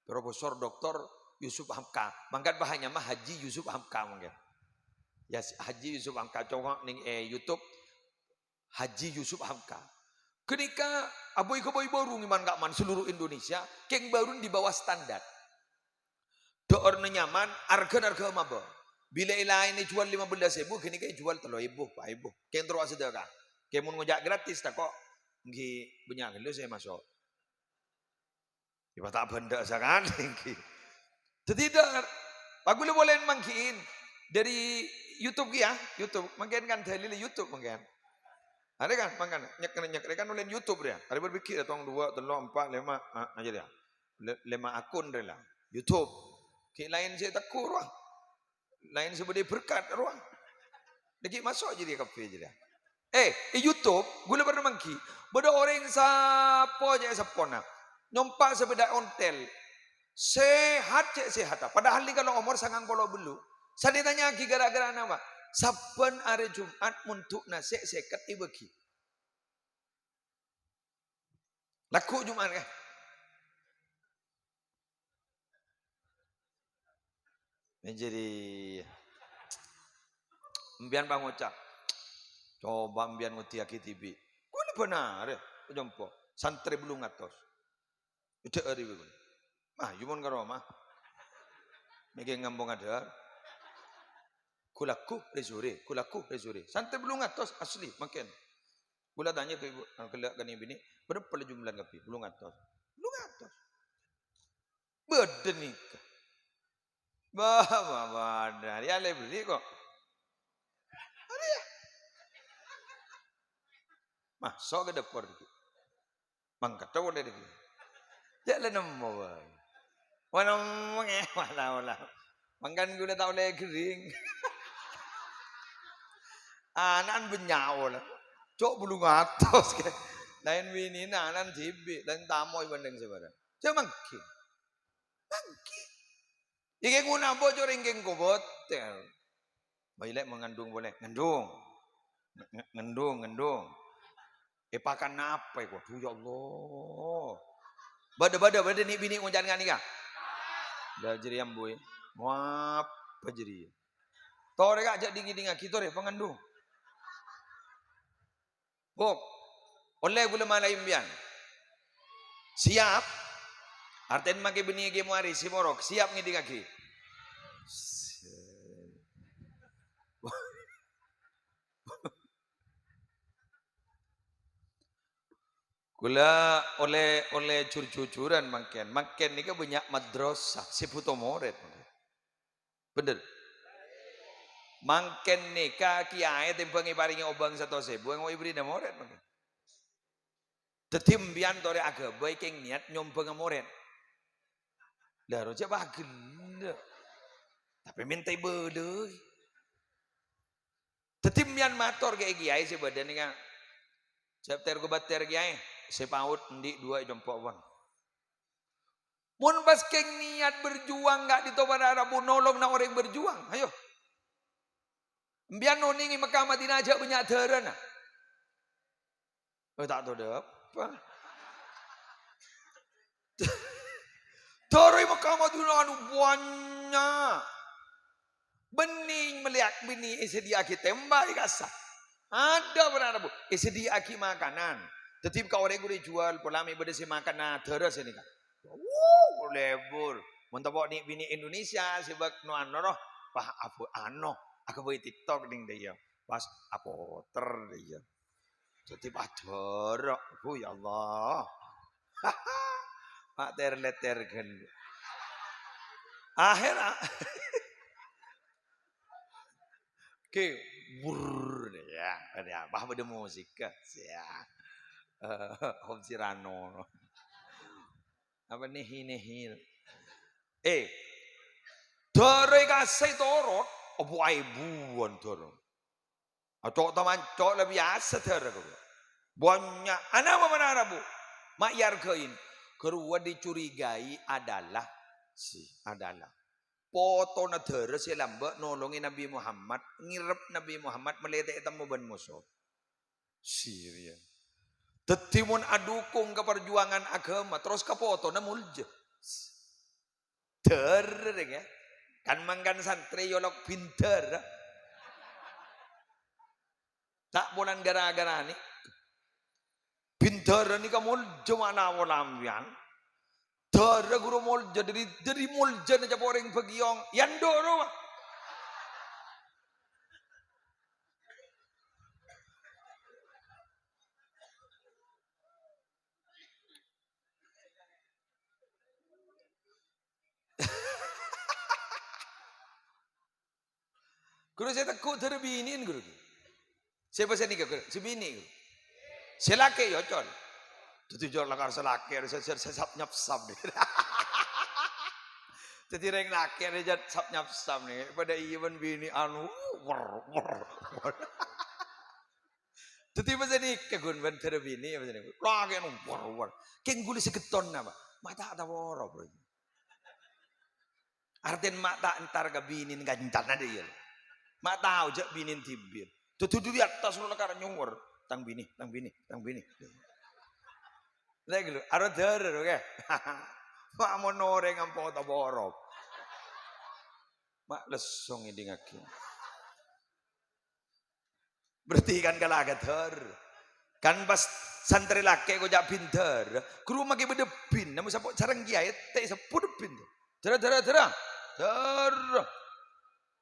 Profesor Doktor Yusuf Hamka. Mangkat bâ nyama Haji Yusuf Hamka mangkèn. Ya, Haji Yusuf Hamka, coma nèng, eh, YouTube, Haji Yusuf Hamka. Ghânèka abâi-ghâbây bâru ngèman ka'man seluruh Indonesia, kèng bâruna di bawah standar. Dâ'ârna nyaman, arghâna arghâ mabâ. Bilâ èlaèn èjhuwâl lèma bellâs èbu, ghânèka èjhuwâl tello èbu, pa' èbu. Kèng terro asadhâka. Kèng mon ngoca' gratis, tako' èngghi bânnya' ghâllu sè maso'. Yâ, ta' bhândhâ sakalè èngghi. Dhâddhi, dâ'âr, pa' ghulâ polè mangghi'in dâri YouTube kèya, YouTube. Mangkèn kan dalil YouTube mangkèn. Arè kan, mangkana, nyek-, nyek-, rè kan nolèn YouTube rèya. Arè berpikir, tong, dua, tello', empa', lèma', ah, aja rèya. Le-, lèma' akun rè la. YouTube. Ghi' laèn sè tegghu' rowa. Laèn sè bâdâ berkat rowa. Dâgghi' maso' jârèya kabbhi jârèya. Eh, è YouTube, ghulâ pernah mangghi. Bâdâ orèng sapo jâ' sappona. Nyompa' sapèda ontel. Sehat cè' sehatta. Padahal nèka la omor sangang polo bâllu'. Sè ètanya'aghi gara-gara napa? Sabbhân arè Jum'at mondu'na sè sèket èbâghi. Lagghu' Jum'at, eh. Jadi, empèyan pangoca'. Coba empèyan ngodiyâghi dhibi'. Ghulâ bân arè, nyompo. Santrè bâllung atos. Dâ'âr èbâ ghulâ. Mah, yumon ka roma. Mèkè ngampong adhâ'âr. Ghu-lagghu rè-sorè, ghu-lagghu rè-sorè. Santrè bâllung atos asli, mangkèn. Ghulâ tanya ka ibu, ghellâ' ka nè binè, "Bârâmpa la jumlana kabbhi?" "Bâllung atos." "Bâllung atos." Bâdâ nèka. Bâh, bâh, bâdâ. Rèya la èberri' kok. Arèya. Maso' ka dâpor dhâggi'. Mangkadhâ polè dhâggi'. Jâ' la nemmo bhâi. Wah, nemmo, eh, wala, wala. Mangkana ghulâ ta' ollè ghering. Ana'na bânnya' ollè. Cok, bâllung atos, kè. Laèn binèna, ana'na dhibi', laèn tamoy bhândhâng sabârâng. Jâ' mangghi. Mangghi. Èngghi ngonah bocor èngghi kobotèr. Bâi lè' mangandung polè. Ngandung. Nge-, nge-, ngandung, ngandung. Èpakan apa, kok? Adhu, ya Allah. Bâdâ, bâdâ, bâdâ nè' binè' ngoca' nga' nèka. Lah, jârèya, mbuy. Apa jârèya? Torè, Ka', jâ' dhing-ngèdhingngaghi, torè, pangandung. Bok, ollè ghulâ malaè empèyan. Siap? Artèna makè bânnè Kè Muaris, sè morok, siap ngèdhingngaghi. Sè-, wah. Kaulâ ollè, ollè jur-jujuran mangkèn. Mangkèn nèka bânnya' madrasah sè bhuto morèd. Bhender. Mangkèn nèka kèyaè tèmbhâng èparèngè obâng satos èbu, èngghu èbherri'â morèd mangkèn. Dhâddhi, empèyan torè aghâbây kèng niyat nyombhângnga morèd. Lah, roja pagella. Tapè mènta èbâlâi. Dhâddhi, empèyan mator ka kèyaè sè bâdâ nèka. Jhâ' ter-kobâter kèyaè, sè paot andi' duwâ' è compo' pon. Mon pas kèng niyat berjuang ka'dinto para rabu nolongnga orèng berjuang, ayo. Empèyan onèng è Mekkah Madinah jhâ' bânnya' dârâna. Eh, ta' todâ apa. Dârâ è Mekkah Madinah anu bânnya'. Bânnè melihat bini èsadhiyâ'aghi tèmbhâk è kassa'. Adâ' para rabu, èsadhiyâ'aghi makanan. Dhâddhi ka orèng ghuru èjhuwâl, pola mè' bâdâ sè makanna dârâ sè nèka. Wuh, lebur. Mon topo' nè'-binè' Indonesia sè bâk no ano roh, wah, abu ano, aghâbây TikTok ning dâ' iyâ. Pas apoter dâ' iyâ. Dhâddhi padâ, oh, ya Allah. Mak ter-leter ghân. Akhir, a-, ki, wurr, ya, ya, wah, bâdâ musik, ya. Om Sirano. Apa nehi-nehi? Eh, dârâ è kassa' torot, apa èbuwân dârâ. Aco' tamanco' la biyasa dârâ ghâruwa. Bânnya', anapa manara, Bu? Ma' èarghâi. Ghâruwa dicurigai adalah, si, adalah potona dârâ sè lambâ' nolongè Nabbhi Muhammad, ngèrep Nabbhi Muhammad malè ta' ètemmo bân moso. Siria. Dhâddhi mon adhukung ka parjuwangan aghâma, terros kapotona molja. Dârâ, ya. Kan mangkana santrè èolok bhindhârâ. Ta' polana ghârâ-ghârâ nè. Bhindhârâ nèka molja manawa lampèyan. Dârâ ghuru molja, dâri, dâri moljana ca'èpon orèng bâgiyong. Yâ, ndo' rowa. Ghuru sè tegghu' dârâ binè'en, Ghuru. Sè bâsa nèka, Ghuru? Sè binè', Ghuru. Sè lakè', yâ, col. Dhâddhi, col, lakar sè lakè', sè, sè, sè sap-nyapsap, deh. Dhâddhi, rèng lakè', rèng jhât sap-nyapsap, nè. Padâ iyâ bân binè', anu, wer, wer, wer. Dhâddhi, bâsa nèka, Ghun, bân dârâ binè', bâsa nèka. Lakè', anu, wer, wer. Kèng ghulâ sè ghetton, napa? Ma' ta' taworo, Bro. Artèna ma' ta' entar ka binèna kancana dâ' iyâ. Ma' tao jhâ' binèna dhibi'. Dudu dâri attas rowa lakar nyower. "Tang binè, tang binè, tang binè." Lek lu, aro dârâ, oke. Ma' mon orèng ampo ta' borok. Ma' lesso ngèdingngaghi. Berarti kan kala aghâdhâr. Kan pas santrè lakè' koca' bhindhârâ, ghuru makè bâdâ bin, namong sapo' sareng kèyaè, ta' èsebbhut bin. Dârâ, dârâ, dârâ. Dârâ.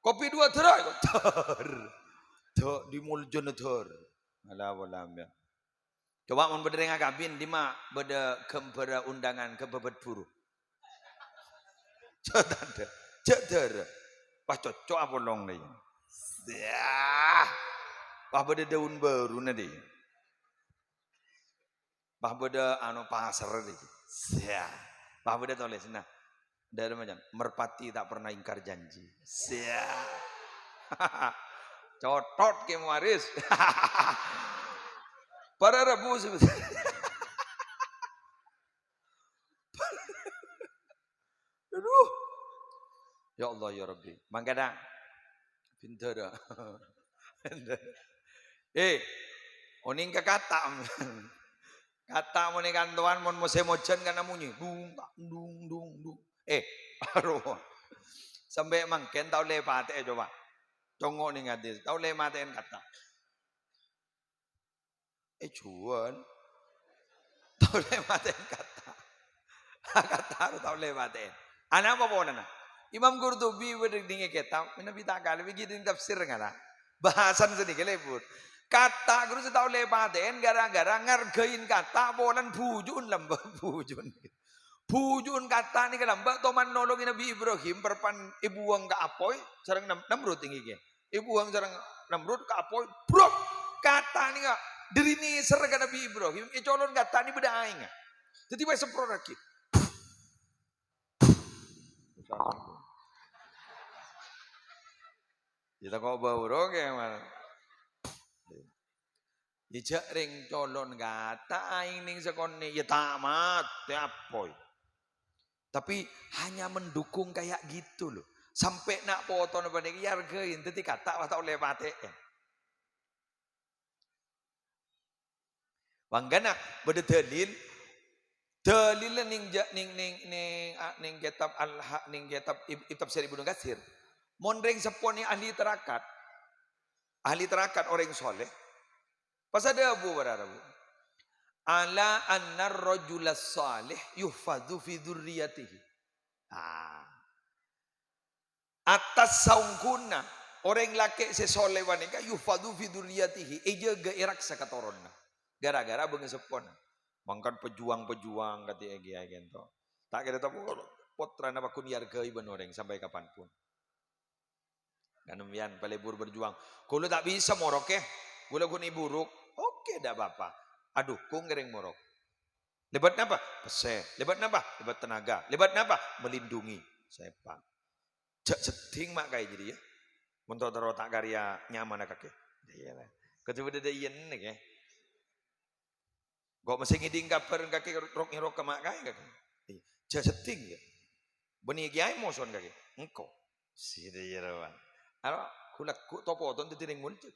Kopi dua dârâ, dârâ. Dâ-, dâ' moljana dârâ. Ala walam ya. Coba mon bâdâ rèng akabin, dimma bâdâ ghâmbhârrâ undangan ka bâbât buru? Jhâ' tadâ', jhâ' dârâ. Pas cocok apolong lè. Yah. Pas bâdâ daun bâruna dâ'. Pas bâdâ, anu, paser dâ'. Yah. Pas bâdâ tolèsanna. Dârâ macam, "Merpati tak pernah ingkar janji." Yah. Cotot Kè Muwaris. Para rabu sebe-, Aduh. Ya Allah, ya Rabbi. Mangkana bhindhârâ. Eh, onèng ka kata'. Kata' mon è kantowan, mon mosèm ojhân kan amonyè. Dung, tak, dung, dung, dung. Eh, arowa. Sampè' mangkèn ta' ollè patè'è, coba. Congo' nèng ati, ta' ollè matè'è kata'. Eh, juwân. Ta' ollè matè'è kata'. Kata' ta' ollè matè'è. Anapa polana? Imam Qurtubi bâdâ nèng kètab, manabi ta' kalè, bâgi nèng tafsir ngala. Bahasan sanèka lebur. Kata' ghuru sè ta' ollè èpatè'è gara-gara ngargain kata' polana buju'na lambâ', buju'na. Buju'na kata' nèka lambâ' toman nolongè Nabbhi Ibrahim, parappa'na èbuwâng ka apoy sareng Nam-, Namrud ènggi kèya. Èbuwâng sareng Namrud ka apoy, brok! Kata' nèka dhâri nèser ka Nabbhi Ibrahim, ècolon kata' nèka bâdâ aèngnga. Dhâddhi pas èsemprot lagi. Yâ tako' bâuru kèya, man. Yâ jhâ' rèng colon kata' aèng nèng sakonè', yâ ta' matè apoy. Tapi hanya mendukung kayak gitu loh. Sampè' na' potona panèka èargain, dhâddhi kata' pas ta' ollè èpatè'è. Mangkana bâdâ dalil, dalilla nèng ja-, nèng, nèng, nèng, a, nèng kètab Al-Ha-, nèng kètab Ib-, Ib-, Tafsir Ibnu Katsir. Mon rèng seppona ahli tarakat, ahli tarakat orèng soleh, pas adhâbu para rabu, "Ala annar rajulas salih yuhfazu fi dzurriyyatihi." Ah. Atas saongghuna orèng lakè' sè soleh panèka yuhfazu fi dzurriyyatihi, èjâgâ, èraksa katoronna. Gara-gara bângaseppona. Mangkana pejuang-pejuang kadhi è kèya kènto. Ta' kèra ta-, pottrana pagghun èargai bân orèng sampè' kapanpun. Kan sampèyan palebur berjuang. "Kaulâ ta' bisa morok, è. Kaulâ ghun èburuk." Oke, ndak apa-apa. Adukung kèrèng morok. Lèbât napa? Pèssè. Lèbât napa? Lèbât tenaga. Lèbât napa? Melindungi. Sèpat. Jhâ' seddhing ma' kaè jârèya. Mon to-, terro ta' karè nyamana kakè. Iyâ, la. Kodhu bâdâ dâ' iyâ nèka. Kok mesti ngèdhing kabhâr kakè rok-ngerok ka ma' kaè kakè. Iyâ. Jhâ' seddhing, yâ. Bânnè kèyaè moson kakè. Engko'. Sida iyâ, rowa. Aro, ghu-lagghu to-poto dhâddhi rèng monjhâk.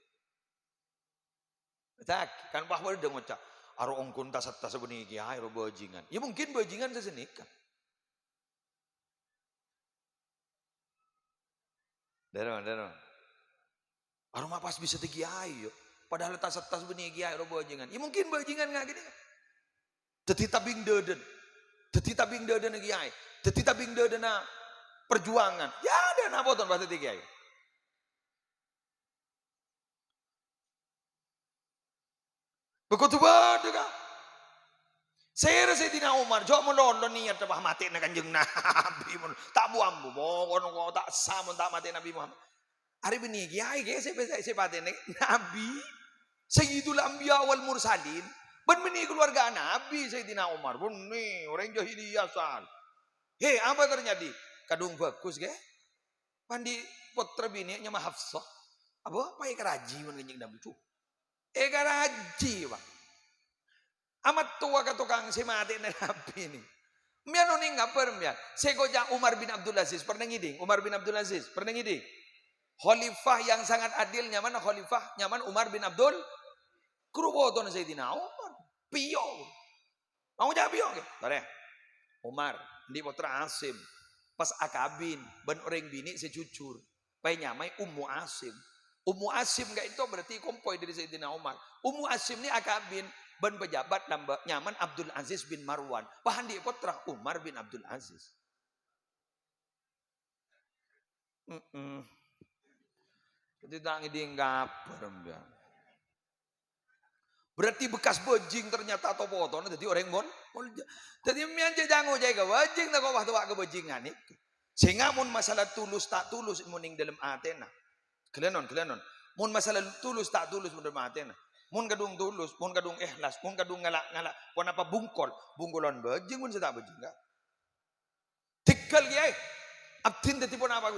Cak, kan pas bâdâ ngoca', "Aro ongghu ta-, setta sè bânnè kèyaè ro bajingan." Yâ mungkin bajingan sè sanèka. Dârâ, dârâ. Aro ma' pas bisa dhâddhi kèyaè, yâ. Padahal ta-, setta sè bânnè kèyaè ro bajingan. Yâ mungkin bajingan nga' ghânèka. Dhâddhi tabing dâdâna. Dhâddhi tabing dâdâna kèyaè. Dhâddhi tabing dâdâna perjuangan. Yâ, dâ' na' poton pas dhâddhi kèyaè. Bâ-, kodhu bâdâ, Ka'. Sèra Sayyidina Umar, jhâ' malolo niyat, "Wah, matèna Kanjeng Nabi, mon ta' bu-ambu, pokokna ko-, ta' essa mon ta' matè Nabi Muhammad." Arè bânnè kèyaè, kè, sè, sè, sè patèna Nabi, Sayyidul Anbiya wal Mursalin, bân bânnè kaluwarga Nabi, Sayyidina Umar, bânnè, orèng jahiliyah sal. He, apa terjadi? Kadhung bhâghus, kè? Andi' pottra binè' nyama Hafsah. Apa? Pas èkarajhi bân Kanjeng Nabi. Duh. Èkarajhi, Pak. Amat towa ka tokang sè matèna Nabi nè. Mèyan onèng kabhâr, mèyan. Sè èkoca' Umar bin Abdul Aziz. Pernah ngèdhing Umar bin Abdul Aziz? Pernah ngèdhing? Khalifah yang sangat adil nyamana khalifah, nyamana Umar bin Abdul. Ghuru potona Sayyidina Umar. Pèyo'. Mau jâ' pèyo', ghi? Torè. Umar, andi' pottra Asim. Pas akabin bân orèng binè' sè jujur. Pas ènyamaè Ummu Asim. Ummu Asim ka'dinto berarti kompoy dâri Sayyidina Umar. Ummu Asim nè akabin bân pejabat lambâ' nyamana Abdul Aziz bin Marwan. Pas andi' pottra Umar bin Abdul Aziz. Mm-mm. Dhâddhi ta' ngèdhing kabhâr, mèyan. Berarti bekas bajing ternyata to-potona dhâddhi orèng mon-, molja. Dhâddhi mèyan jhâ' jhâ' ngoca'è ka bajing, tako' wah towa' ka bajing nganèka. Sènga' mon masalah tulus ta' tulus mon nèng dâlem atèna. Ghâlânon, ghâlânon. Mon masalah tulus ta' tulus mon dâlem atèna. Mon kadhung tulus, mon kadhung ikhlas, mon kadhung ngala'-ngala', ponapa bungkol? Bungkolan bajing mon sè ta' bajing, Ka'. Tèghâl, Kèyaè. Abdhina dhâddhi ponapa?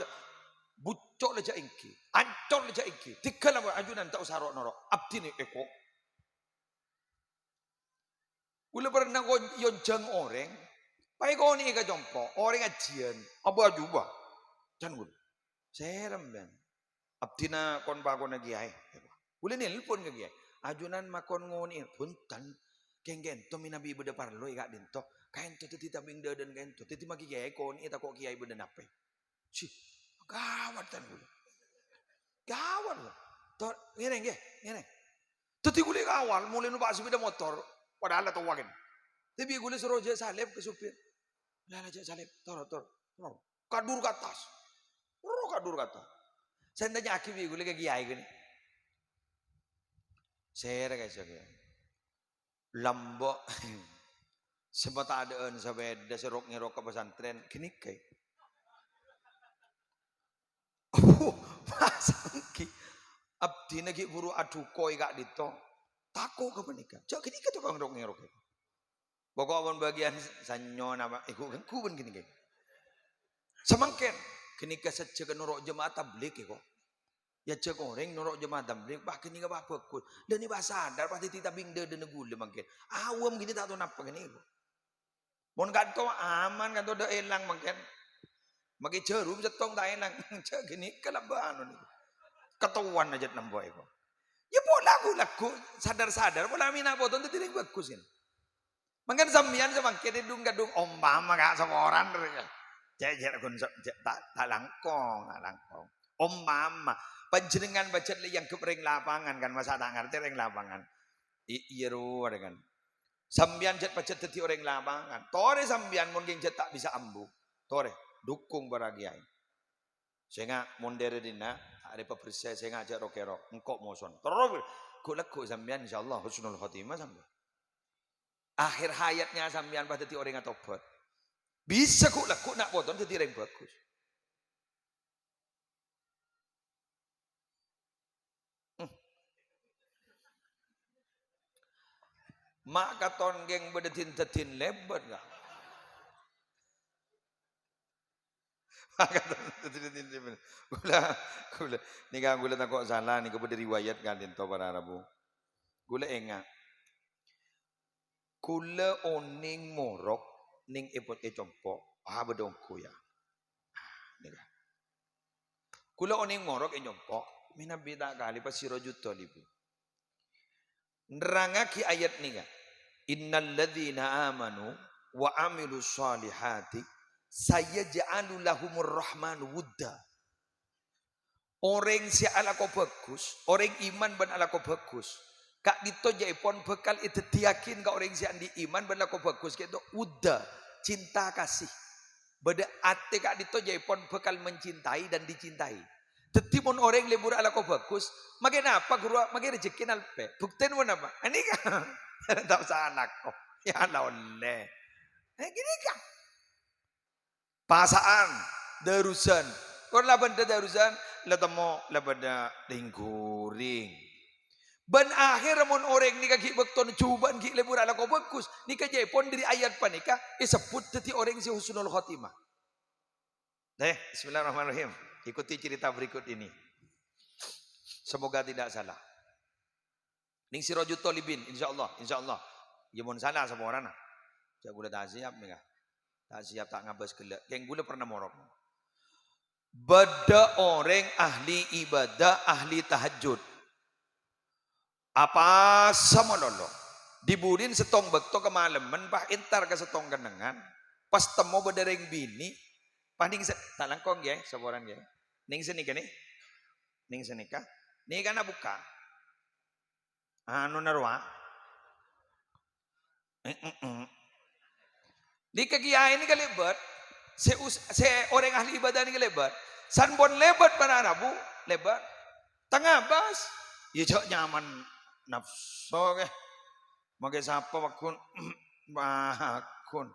Bucco' la jhâ' èngghi. Ancor la jhâ' èngghi. Tèghâl apa? Ajunan ta' osa ro'-noro'. Abdhina èko. Kaulâ pernah ko-, èyonjhâng orèng. Pas èkonè'è ka compo'. Orèng ajiyân. Abâ-, ajuba. Can kaulâ. Sèrem, bân. Abdhina kon-pakonna Kèyaè. Kaulâ nelpon ka Kèyaè. Ajunan makon ngonè'è. Bhunten. Kèng ka'dinto mènabi bâdâ parlo è ka'dinto. Ka'dinto dhâddhi tabing dâdâna ka'dinto. Dhâddhi maghi Kèyaè konè'è tako' Kèyaè bâdâ napè. Cih, gawat kan kaulâ. Gawat, kaulâ. Tor, ngèrèng, ghi, ngèrèng. Dhâddhi kaulâ kawal, molaè nompa' sepeda motor. Padahal la towa kan. Tapè kaulâ soro jhâ' salep ka sopir. La, la, jhâ' salep. Tor, tor, tor. Kadur ka attas. Ro kadur ka attas. Sè ètanya'aghi bi' kaulâ ka Kèyaè ghânèka. Sèra ka'issa' kèya. Lambâ' sè matadhâ'ân sapèda sè rok-ngèrok ka pesantren, ghânèka. Abu, pas èngghi. Abdhina ghi' buru adhuko è ka'dinto. Tako' ka panèka. Jhâ' ghânèka tokang rok-ngèrok. Pokok mon bâgiyân sanyona, Pak, èghu-, ghânggu bân ghânèka. Samangkèn, ghânèka sajjhegghâ noro' jemaah tablig, èko. Èajhâk orèng noro' jemaah tablig, wah, ghânèka, wah, bhâghus. Lha, nèka, wah, sadar, pas dhâddhi tabing dâdâna ghulâ mangkèn. Awam ghânèka ta' tao napa ghânèka. Mon ka'dinto aman, ka'dinto dâ' èlang mangkèn. Makè jhârum sèttong ta' èlang. Jhâ' ghânèka lambâ' anu nèko. Kètowan ajât nembo èko. Yâ pola ghu-, lagghu' sadar-sadar, pola mèna' poton dhâddhi rèng bhâghus, yâ. Mangkèn sampèyan samangkèn è dhung-kadhung ompama ka' saporana rè. Cè', cè' ghun sa-, cè', ta', ta' langkong, ta' langkong. Ompama, panjhennengngan pajhât la èangghep rèng lapangan kan, masa ta' ngartè rèng lapangan. I-, iyâ rowa rè kan. Sampèyan jhât pajhât dhâddhi orèng lapangan. Torè sampèyan mon kèng jhât ta' bisa ambu. Torè, dukung para kiai. Sènga' mon dâri dinna', arè pabersè sènga' jhâ' ro-kèro, engko' moson. Terro, ghu'-lagghu' sampèyan, insyaallah husnul khotimah sampèyan. Akhir hayatnya sampèyan pas dhâddhi orèng atobhât. Bisa ghu'-lagghu' na' poton dhâddhi orèng bhâghus. Hmm. Ma' katon kèng bâdâ din-dâdin lèbât, ka'. Ma' katon din-dâdin lèbât. Ghulâ, ghulâ, nèka ghulâ tako' sala, nèka bâdâ riwayat ka'dinto para rabu. Ghulâ enga'. Ghulâ onèng morok nèng èpo-, è compo'. Ah, bâdâ ongghu, yâ. Nèka. Ghulâ onèng morok è compo', mènabi ta' kalè pas Sirajut Thalibin. Nerrangngaghi ayat nèka, "Innalladzina amanu wa amilus shalihati sayaj'alu lahumur rahmanu wudda." Orèng sè alako bhâghus, orèng iman bân alako bhâghus, ka'dinto jhâ'èpon bhâkal èdhâddhiyâghin ka orèng sè andi' iman bân lako bhâghus kèto wudda, cinta kasih. Bâdâ atè ka'dinto jhâ'èpon bhâkal mencintai dan dicintai. Dhâddhi mon orèng lebur alako bhâghus, makè napa, ghuru? Makè rejekkèna alpè. Buktèna ponapa? Anèka. Ta' osa alako. Yâ la ollè. Eh, ghânèka. Pasa'an, darusan. Kon la bâdâ darusan, la temmo la bâdâ lèng-ghuring. Bân akhèrra mon orèng nèka ghi' bâktona jhubâ'ân ghi' lebur alako bhâghus, nèka jhâ'èpon dâri ayat panèka èsebbhut dhâddhi orèng sè husnul khotimah. Eh, bismillahirrahmanirrahim. Ikuti cerita berikut ini. Semoga tidak salah. Nèng Sirajut Thalibin, insyaallah, insyaallah. Yâ mon sala saporana. Jhâ' ghulâ ta' siap nèka. Ta' siap, ta' ngabâs ghellâ'. Kèng ghulâ pernah morok. Bâdâ orèng ahli ibadah, ahli tahajjud. Apasa malolo. Dibudin sèttong bâkto kamalemman, pas entar ka sèttong kennengngan. Pas temmo bâdâ rèng binè'. Pas nèng sè-, ta' langkong, ghi, saporana, ghi. Nèng sè nèka, nè. Nèng sè nèka. Nèka na bukka'. Anu na rowa. Eh, eh, eh. Nèka kiyaè nèka lèbât. Sè us-, sè orèng ahli ibadah nèka lèbât. San pon lèbât para rabu, lèbât. Ta' ngabâs. Yâ jhâ' nyaman napso kè. Makè sapa pagghun? Pagghun.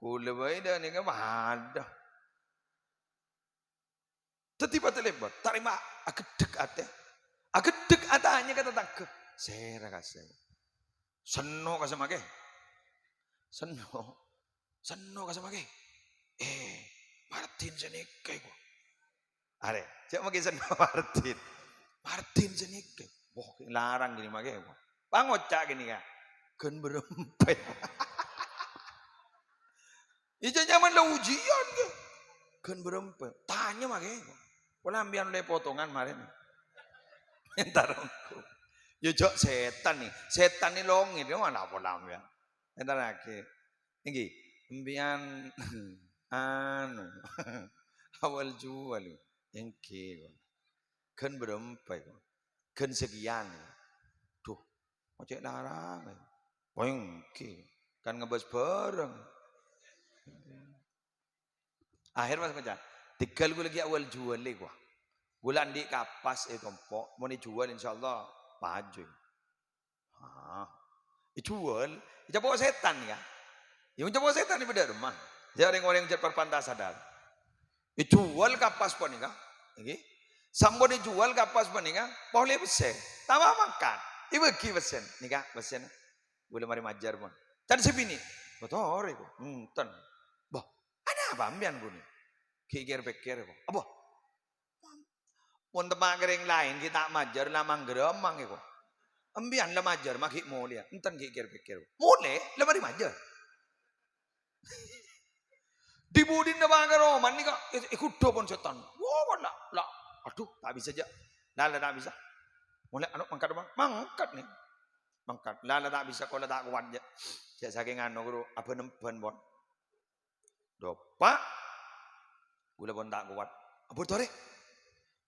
Ghulâ bhâi dâ' nèka padâ. Dhâddhi patè lèbât, tarèma aghedhek atè. Aghedhek atanya ka tatangghâ. Sèra kasè. Senno kasè makè. Senno. Senno kasè makè. Eh, Martin sè nèka iku. Arè, jhâ' makè senno Martin. Martin sè nèka. Wah, larang ghânèka makè. Pangoca' ghânèka. Ghân bârâmpa. Iyâ, jhâ' nyaman la ujian, ghi. Ghân bârâmpa. Tanya makè. Pola sampèyan ollè potongan marèna. Entar ongghu. Yâ, jhâ' sètan nè. Sètan nè longèt, yâ, mana pola sampèyan. Entaraghi. Èngghi, sampèyan, anu, awal jual. Èngghi, ghân bârâmpa, ghân sekian. Duh, Ocè' larang, eh. Poènggi, kan ngabâs bhâreng. Akhèr pas ngoca', "Tèghâl ghulâ ghi' awal juwâl, lè, ghuwa. Ghulâ andi' kapas è compo', mon èjuwâl, insyaallah, paju." Èjhuwâl, ècapo' sètan, ya. Ya, ècapo' sètan è bâdâ rèmma. Ya, rèng-orèng jhât parpanta sadar. Èjhuwâl kapas panèka. Ngghi. Sampon èjhuwâl kapas panèka, polè pèssè. Tama mangkat. Èbâghi pèssèna. Nèka pèssèna. Ghulâ marè majâr, pon. Can sè binè'. Bâtore, ko. Enten. Bâh, anapa sampèyan, ghun? Ghi' kèr-pèkkèr, ko. Apa? Mon teppa' ka rèng laèn ghi' ta' majâr, la manggrâmang èko. Empèyan la majâr, ma' ghi' molèya. Enten ghi' kèr-pèkkèr. Molè, la marè majâr. Di-budina pa' ka roma nèka, è-, èghuddhâ pon sètan. Wah, la, la, adhu, ta' bisa, jâ'. La, la, ta' bisa. Molè, anu, mangkat, Bang. Mangkat, nè. Mangkat. La, la, ta' bisa, kaulâ ta' kowat, jâ'. Jâ' sakèng anu, ghuru, abân-emban, pon. Doppa'. Ghulâ pon ta' kowat. Abur torè.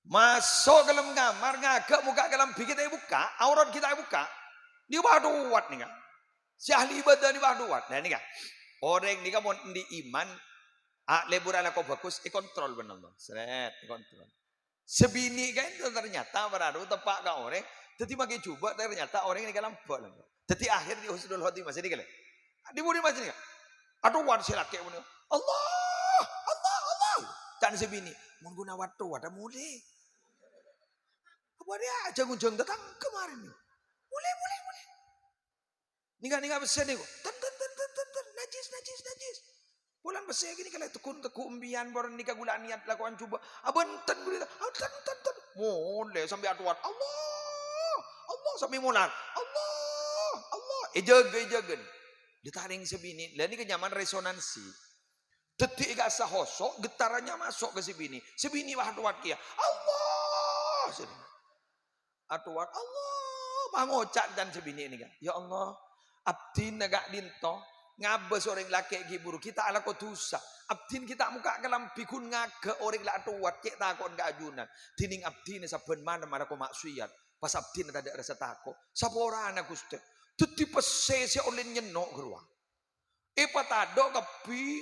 Maso' ka dâlem kamar, ngaghâ' mokka' kalambhi ghi' ta' èbukka', aurat ghi' ta' èbukka'. Nèka bâdâwât nèka. Sè ahli ibadah nèka bâdâwât. Nah, nèka. Orèng nèka mon andi' iman, a, lebur alako bhâghus, èkontrol bân Allah. Sret, èkontrol. Sè binè' kaènto ternyata pararu teppa' ka orèng, dhâddhi makè jhubâ' ternyata orèng nèka lambâ', lambâ'. Dhâddhi akhèr di husnul khotimah sè nèka lè. Di budi masjid nèka. Adhu, wan sè lakè' punèka. Allah, Allah, Allah. Can sè binè', "Mon ghun awat-towat, molè." Apa dia aja ngunjung tetangga kemarin nih. Molè, molè, molè. Nèka-nèka pèssè nèko. Ten, ten, ten, ten, ten, ten. Najis, najis, najis. Polana pèssè ghânèka la tegghun-tegghun empèyan, bârâ nèka ghulâ niyat lakowan jhubâ'. Abânten ghulâ. Ah, ten, ten, ten. Molè sampè' atowat. Allah, Allah, sampè' molar. Allah, Allah. Èjâgâ, èjâgâ. Ditaring sè binè'. Lah nèka nyamana resonansi. Dhâddhi è ka'assa hoso', getarannya maso' ka sè binè'. Sè binè' wah atowat kèya. Allah! Sè binè'. Atowat, Allah! Pangoca' can sè binè' nèka. "Ya Allah, abdhina ka'dinto ngabâs orèng lakè' ghi' buru ghi' ta' alako dhusa. Abdhina ghi' ta' mokka' kalambhi ghun ngaghâ' orèng la atowat, cè' tako'en ka ajunan. Dhinèng abdhina sabbhân malem alako ma'siyat. Pas abdhina tadâ' rassa tako'. Saporana, Ghustè." Dhâddhi pèssè sè ollè nyenno' ghâruwa. Èpatadâ' kabbhi,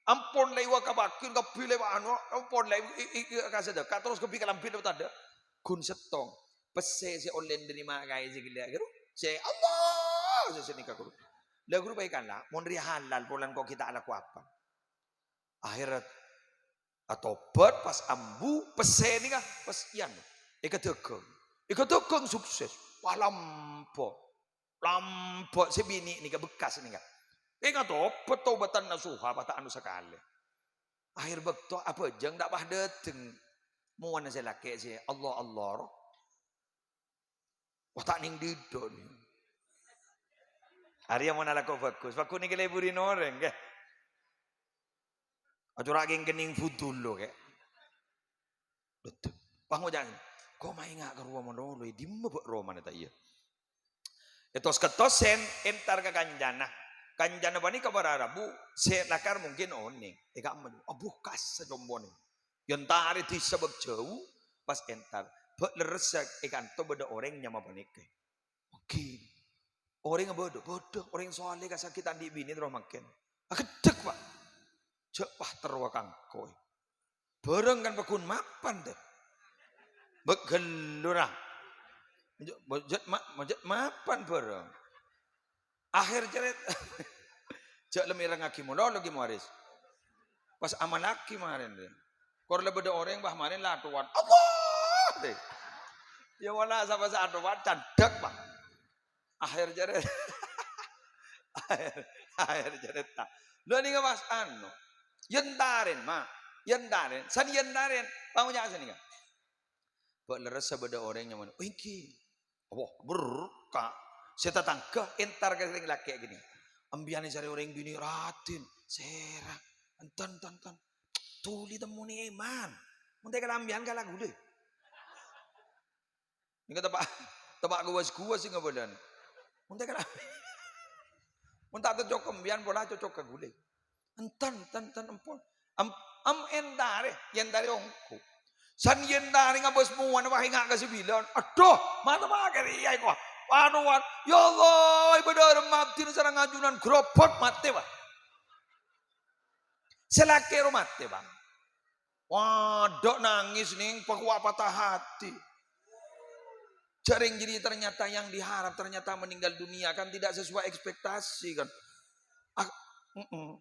ampon la èwakabâghi kabbhi la anu, ampon la è-, è-, è-, èkasadâka, terros kabbhi kalambhina èpatadâ'. Ghun sèttong, pèssè sè ollè narèma kaè sè ghellâ' ghâru, sè Allah, sè, sè nèka ghâru. La ghâru bhâi kala, mon rèya halal, polana ko' ghi' ta' alako apa. Akhèrra atobhât, pas ambu, pèssè nèka, pas iyan. Èkadhâghâng. Èkadhâghâng sukses. Wah, lambâ'. Lambâ' sè binè' nèka bekkas nèka. Ènga' tobhât tobhâtan nasuha, pas ta' anu sakalè. Akhèr bâkto abhâjâng ta' pas dâteng. Mowana sè lakè' sè Allah-Allah ro. Wah, ta' nèng dhidhâ nè. Arèya mon alako bhâghus. Bhâghus nèka leburi orèng, ghi. Acora' kèng kenning fudul lo, ghi. Betul. Pas ngoca', "Ko' ma' enga' ka rowa malolo, è dimma bâ' romana ta' iyâ?" Ètos-kettos sèn, entar ka kancana. Kancana panèka para rabu, sè lakar mungkin onèng. È ka'emma, abu, kassa compo'na. Yâ entarè dhisa bâk jâu, pas entar. "Bâ' lerressa è kanto bâdâ orèng nyama panèka." Mungkin. Orèng bâdâ, bâdâ. Orèng soleh kasakèt andi' binè terro mangkèn. Ageddhek, Pak. Jhâ' pas terro ka engko'. Bârâng kan pagghun mapan, tè. Bâk ghellu, ra. Jhâ', jhâ' ma-, jhâ' mapan bârâng. Akhèr cerèt. Jhâ' lem èrengngaghi malolo, Ki Muwaris. Pas amallaghi marèn, tè. Kor la bâdâ orèng, pas marèn la atowat. Allah, tè. Yâ, wala sapa sè atowat, candhâk, Pak. Akhèr cerèt. Akhèr, akhèr cerèta. Lho, nèka pas anu. Yâ entarèn, Ma. Yâ entarèn. San yâ entarèn. Pangoca' sanèka. "Bâ' lerressa bâdâ orèng nyamana." "Oh, èngghi." Apa? Berka'. Sè tatangghâ entar ka rèng lakè' ghânèka. "Empèyan ècarè orèng binè' raddhin." "Sèra." "Enten, enten, enten." "Dhuli temmona è man. Mon ta' èkalambhiyân kala ghulâ." Nèka teppa', teppa' guwas-guwas sè ngabâlân. Mon ta' kala-, mon ta' cocok ka empèyan, pola cocok ka ghulâ. Enten, enten, enten, ampon. Am, am entarè, yâ entarè ongghu. San yâ entarè ngabâs mowana, wah, enga' ka sè bilân. Adhu, mata makè rèya èko. Anu, wan. Yâ Allah, ibâdâ rem abdhina sareng ajunan grobot matè, wah. Sè lakè' ro matè, Bang. Wadda nangès, nèng, pakowa' patah ati. Jhâ' rèng jârèya ternyata yang diharap ternyata meninggal dunia kan tidak sesuai ekspektasi kan. Ah, mm-mm.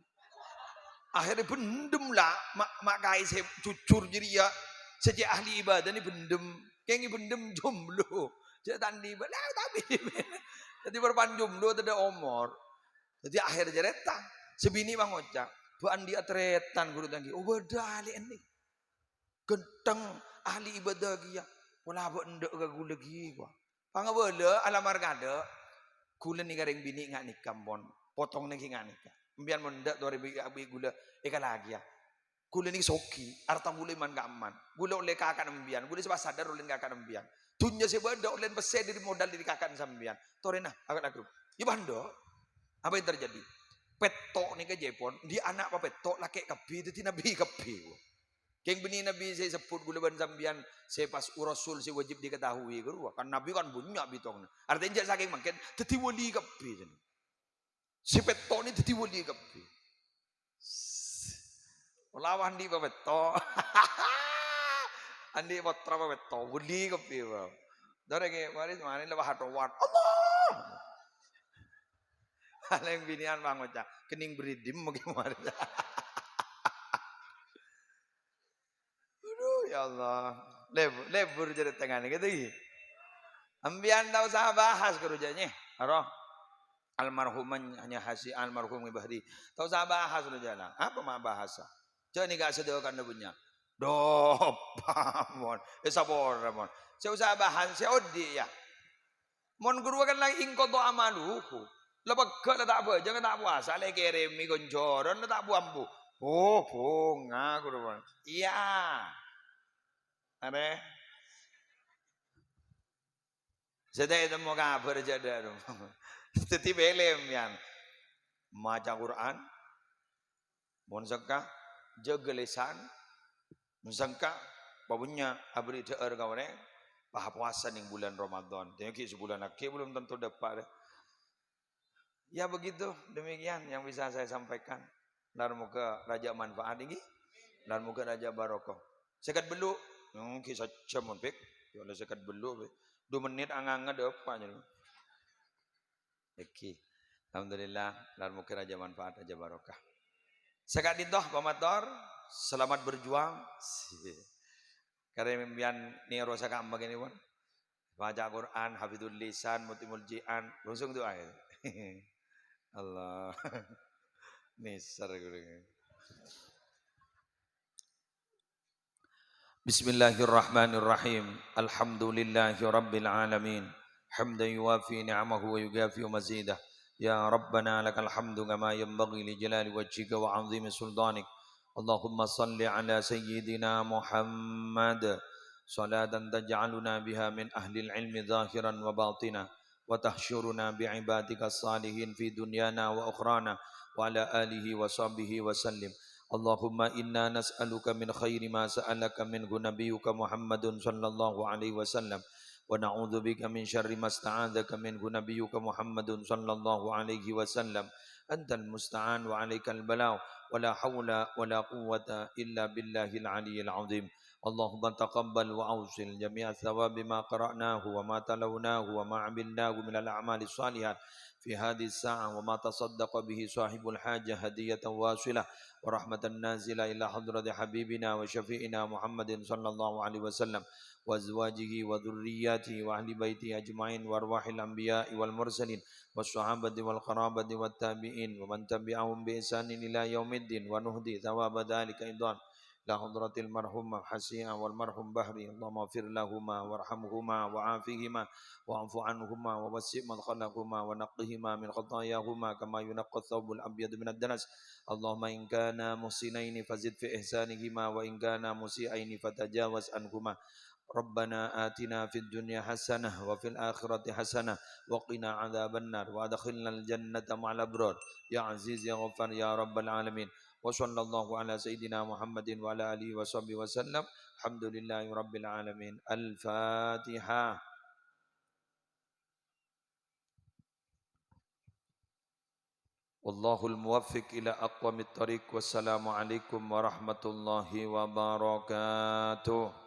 Akhirnya bendem la, ma', ma' kaè sè jujur jârèya, sè cè' ahli ibadah nè bendem. Kèngèng bendem jomblo. Jhâ' ta' andi' bâ-, la, tapi dhâddhi bârâmpan jomblo tadâ' omor. Dhâddhi akhèr jârèya ta', sè binè' pangoca', "Bâ' andi' tarètan ghuru tang ghi'." "Oh, bâdâ alè' andi'." Ghântheng, ahli ibadah kèya. Pola bâ' endâ' ka ghulâ ghi, kowa. Pangabâlâ, alamar kadâ'. Ghulâ nèka rèng binè' nga' nèka, mon. Potong nèka nga' nèka. Empèyan mon endâ' torè bi-, bi' ghulâ èkalakèya. Ghulâ nèka soghi, arta ghulâ man-ka'emman. Ghulâ ollè kaka'na empèyan, ghulâ sè pas sadar ollè kaka'na empèyan. Dhunnya sè bâdâ ollè pèssè dâri modal dâri kaka'na sampèyan. Torèna, akad lagu. Yâ, bâ' endâ'. Apa yang terjadi? Pètto' nèka jâ' pon, andi' ana' papètto' lakè' kabbhi, dhâddhi nabbhi kabbhi. Kèng binè' nabbhi sè èsebbhut ghulâ bân sampèyan sè pas u-, rasul sè wajib diketahui, ghâruwa. Kan nabbhi kan bânnya' bitongna. Artèna jâ' sakèng mangkèn dhâddhi wali kabbhi, jâ'. Sè pètto' nè dhâddhi wali kabbhi. Pola andi' papètto'. Andi' pottra papètto', wali kabbhi, Bang. Dâri kè, marè, marè la wah atowan. Allah! Palèng binè'an pangoca', "Kenning beridim mungkin marè." Aduh, ya Allah. Leb-, lebur jârèya tengahnya gitu, ghi. Empèyan ta' osa bahas karo jâ' nè. Aro. Almarhumah Hasi, almarhum Bahri. Ta' osa bahas karo jâ' la. Apa ma' bahasa? Jâ' nèka sadhâjâna bânnya'. Dop, mon. Eh, sapora, mon. Sè osa bahas, sè odi', yâ. Mon ghâruwa kan la inqadha amaluhu. La pegghâ' la ta' bhâjâng, ta' powasa, la èkèrèmè ghânjhârân, la ta' bu-ambu. Oh, bhunga ghâruwa. Iyâ. Arè. Sè ta' ètemmo kabhâr jâ' dâ' rumah. Dhâddhi pèlem, yân. Maca Qur'an. Mon sengka, jâgâ lèsan. Mon sengka, pabânnya' aberri' dhâ'âr ka orèng, pas powasa neng bulân Ramadan. Tènggi sabulân aghi' belum tentu dâpa', deh. Ya, begitu, demikian yang bisa saya sampaikan. Lar moghâ rajâ manfaat, ènggi. Lar moghâ rajâ barokah. Sèket bellu'. Ènggi sajjhâm mon, Pik. Ya Allah, sèket bellu', Pik. Du mennit anganga dâpa', jâ'. Ènggi. Alhamdulillah, lar moghâ rajâ manfaat, rajâ barokah. Saka'dinto pamator, selamat berjuang. Karè mèmpèyan nèro sakamma kènè pon. Maca Qur'an, hafidhul lisan, mutimul ji'an, langsung du'a ya. Allah. Nèser ghulâ. Bismillahirrahmanirrahim. Alhamdulillahirabbil alamin. Hamdan yuwafi ni'amahu wa yukafi'u mazidah. Ya Rabbana lakal hamdu kama yanbaghi li jalali wajhika wa 'azimi sultanik. Allahumma shalli ala sayyidina Muhammad. Salatan taj'aluna biha min ahlil ilmi zahiran wa batina. Wa tahsyuruna bi ibadika salihin fi dunyana wa ukhrana wa ala alihi wa sahbihi wa sallim. Allahumma inna nas'aluka min khairi ma sa'alaka minhu nabiyyuka Muhammadun sallallahu alaihi wasallam wa na'udzubika min syarri masta'adzaka minhu nabiyyuka Muhammadun sallallahu alaihi wasallam. Antal musta'an wa alaikal balagh wa la haula wa la quwwata illa billahil aliyyil azim. Allahumma taqabbal wa awsil jami'a thawabi ma qara'nahu wa ma talawnahu wa ma 'amilnahu minal a'malis shalihat fi hadhihi sa'ah wa ma tasaddaqa bihi sahibul hajah hadiyatan wasilah wa rahmatan nazilah ila hadrati habibina wa syafi'ina Muhammadin sallallahu alaihi wasallam wa azwajihi wa dzurriyyatihi wa ahli baitihi ajma'in wa arwahil anbiya'i wal mursalin was sahabati wal qarabati wat tabi'in wa man tabi'ahum bi ihsanin ila yaumiddin wa nuhdi thawaba dzalika aidan ila hadratil marhumah Hasiah wal marhum Bahri. Allahumma ighfir lahuma warhamhuma wa afihima wa'fu anhuma wa wassi' madkhalahuma wa naqqihima min khatayahuma kama yunaqqa thawbul abyadu minad danas. Allahumma in kana muhsinaini fazid fi ihsanihima wa in kana musi'aini fatajawaz anhuma. Rabbana atina fid dunya hasanah wa fil akhirati hasanah wa qina adzabannar wa adkhilnal jannata ma'al abrar ya aziz ya ghaffar ya rabbal alamin. Wa sallallahu ala sayyidina Muhammadin wa ala alihi wa sahbihi wa sallam. Alhamdulillahi rabbil alamin. Al-Fatihah. Wallahul muwaffiq ila aqwamit thariq. Wassalamualaikum warahmatullahi wabarakatuh.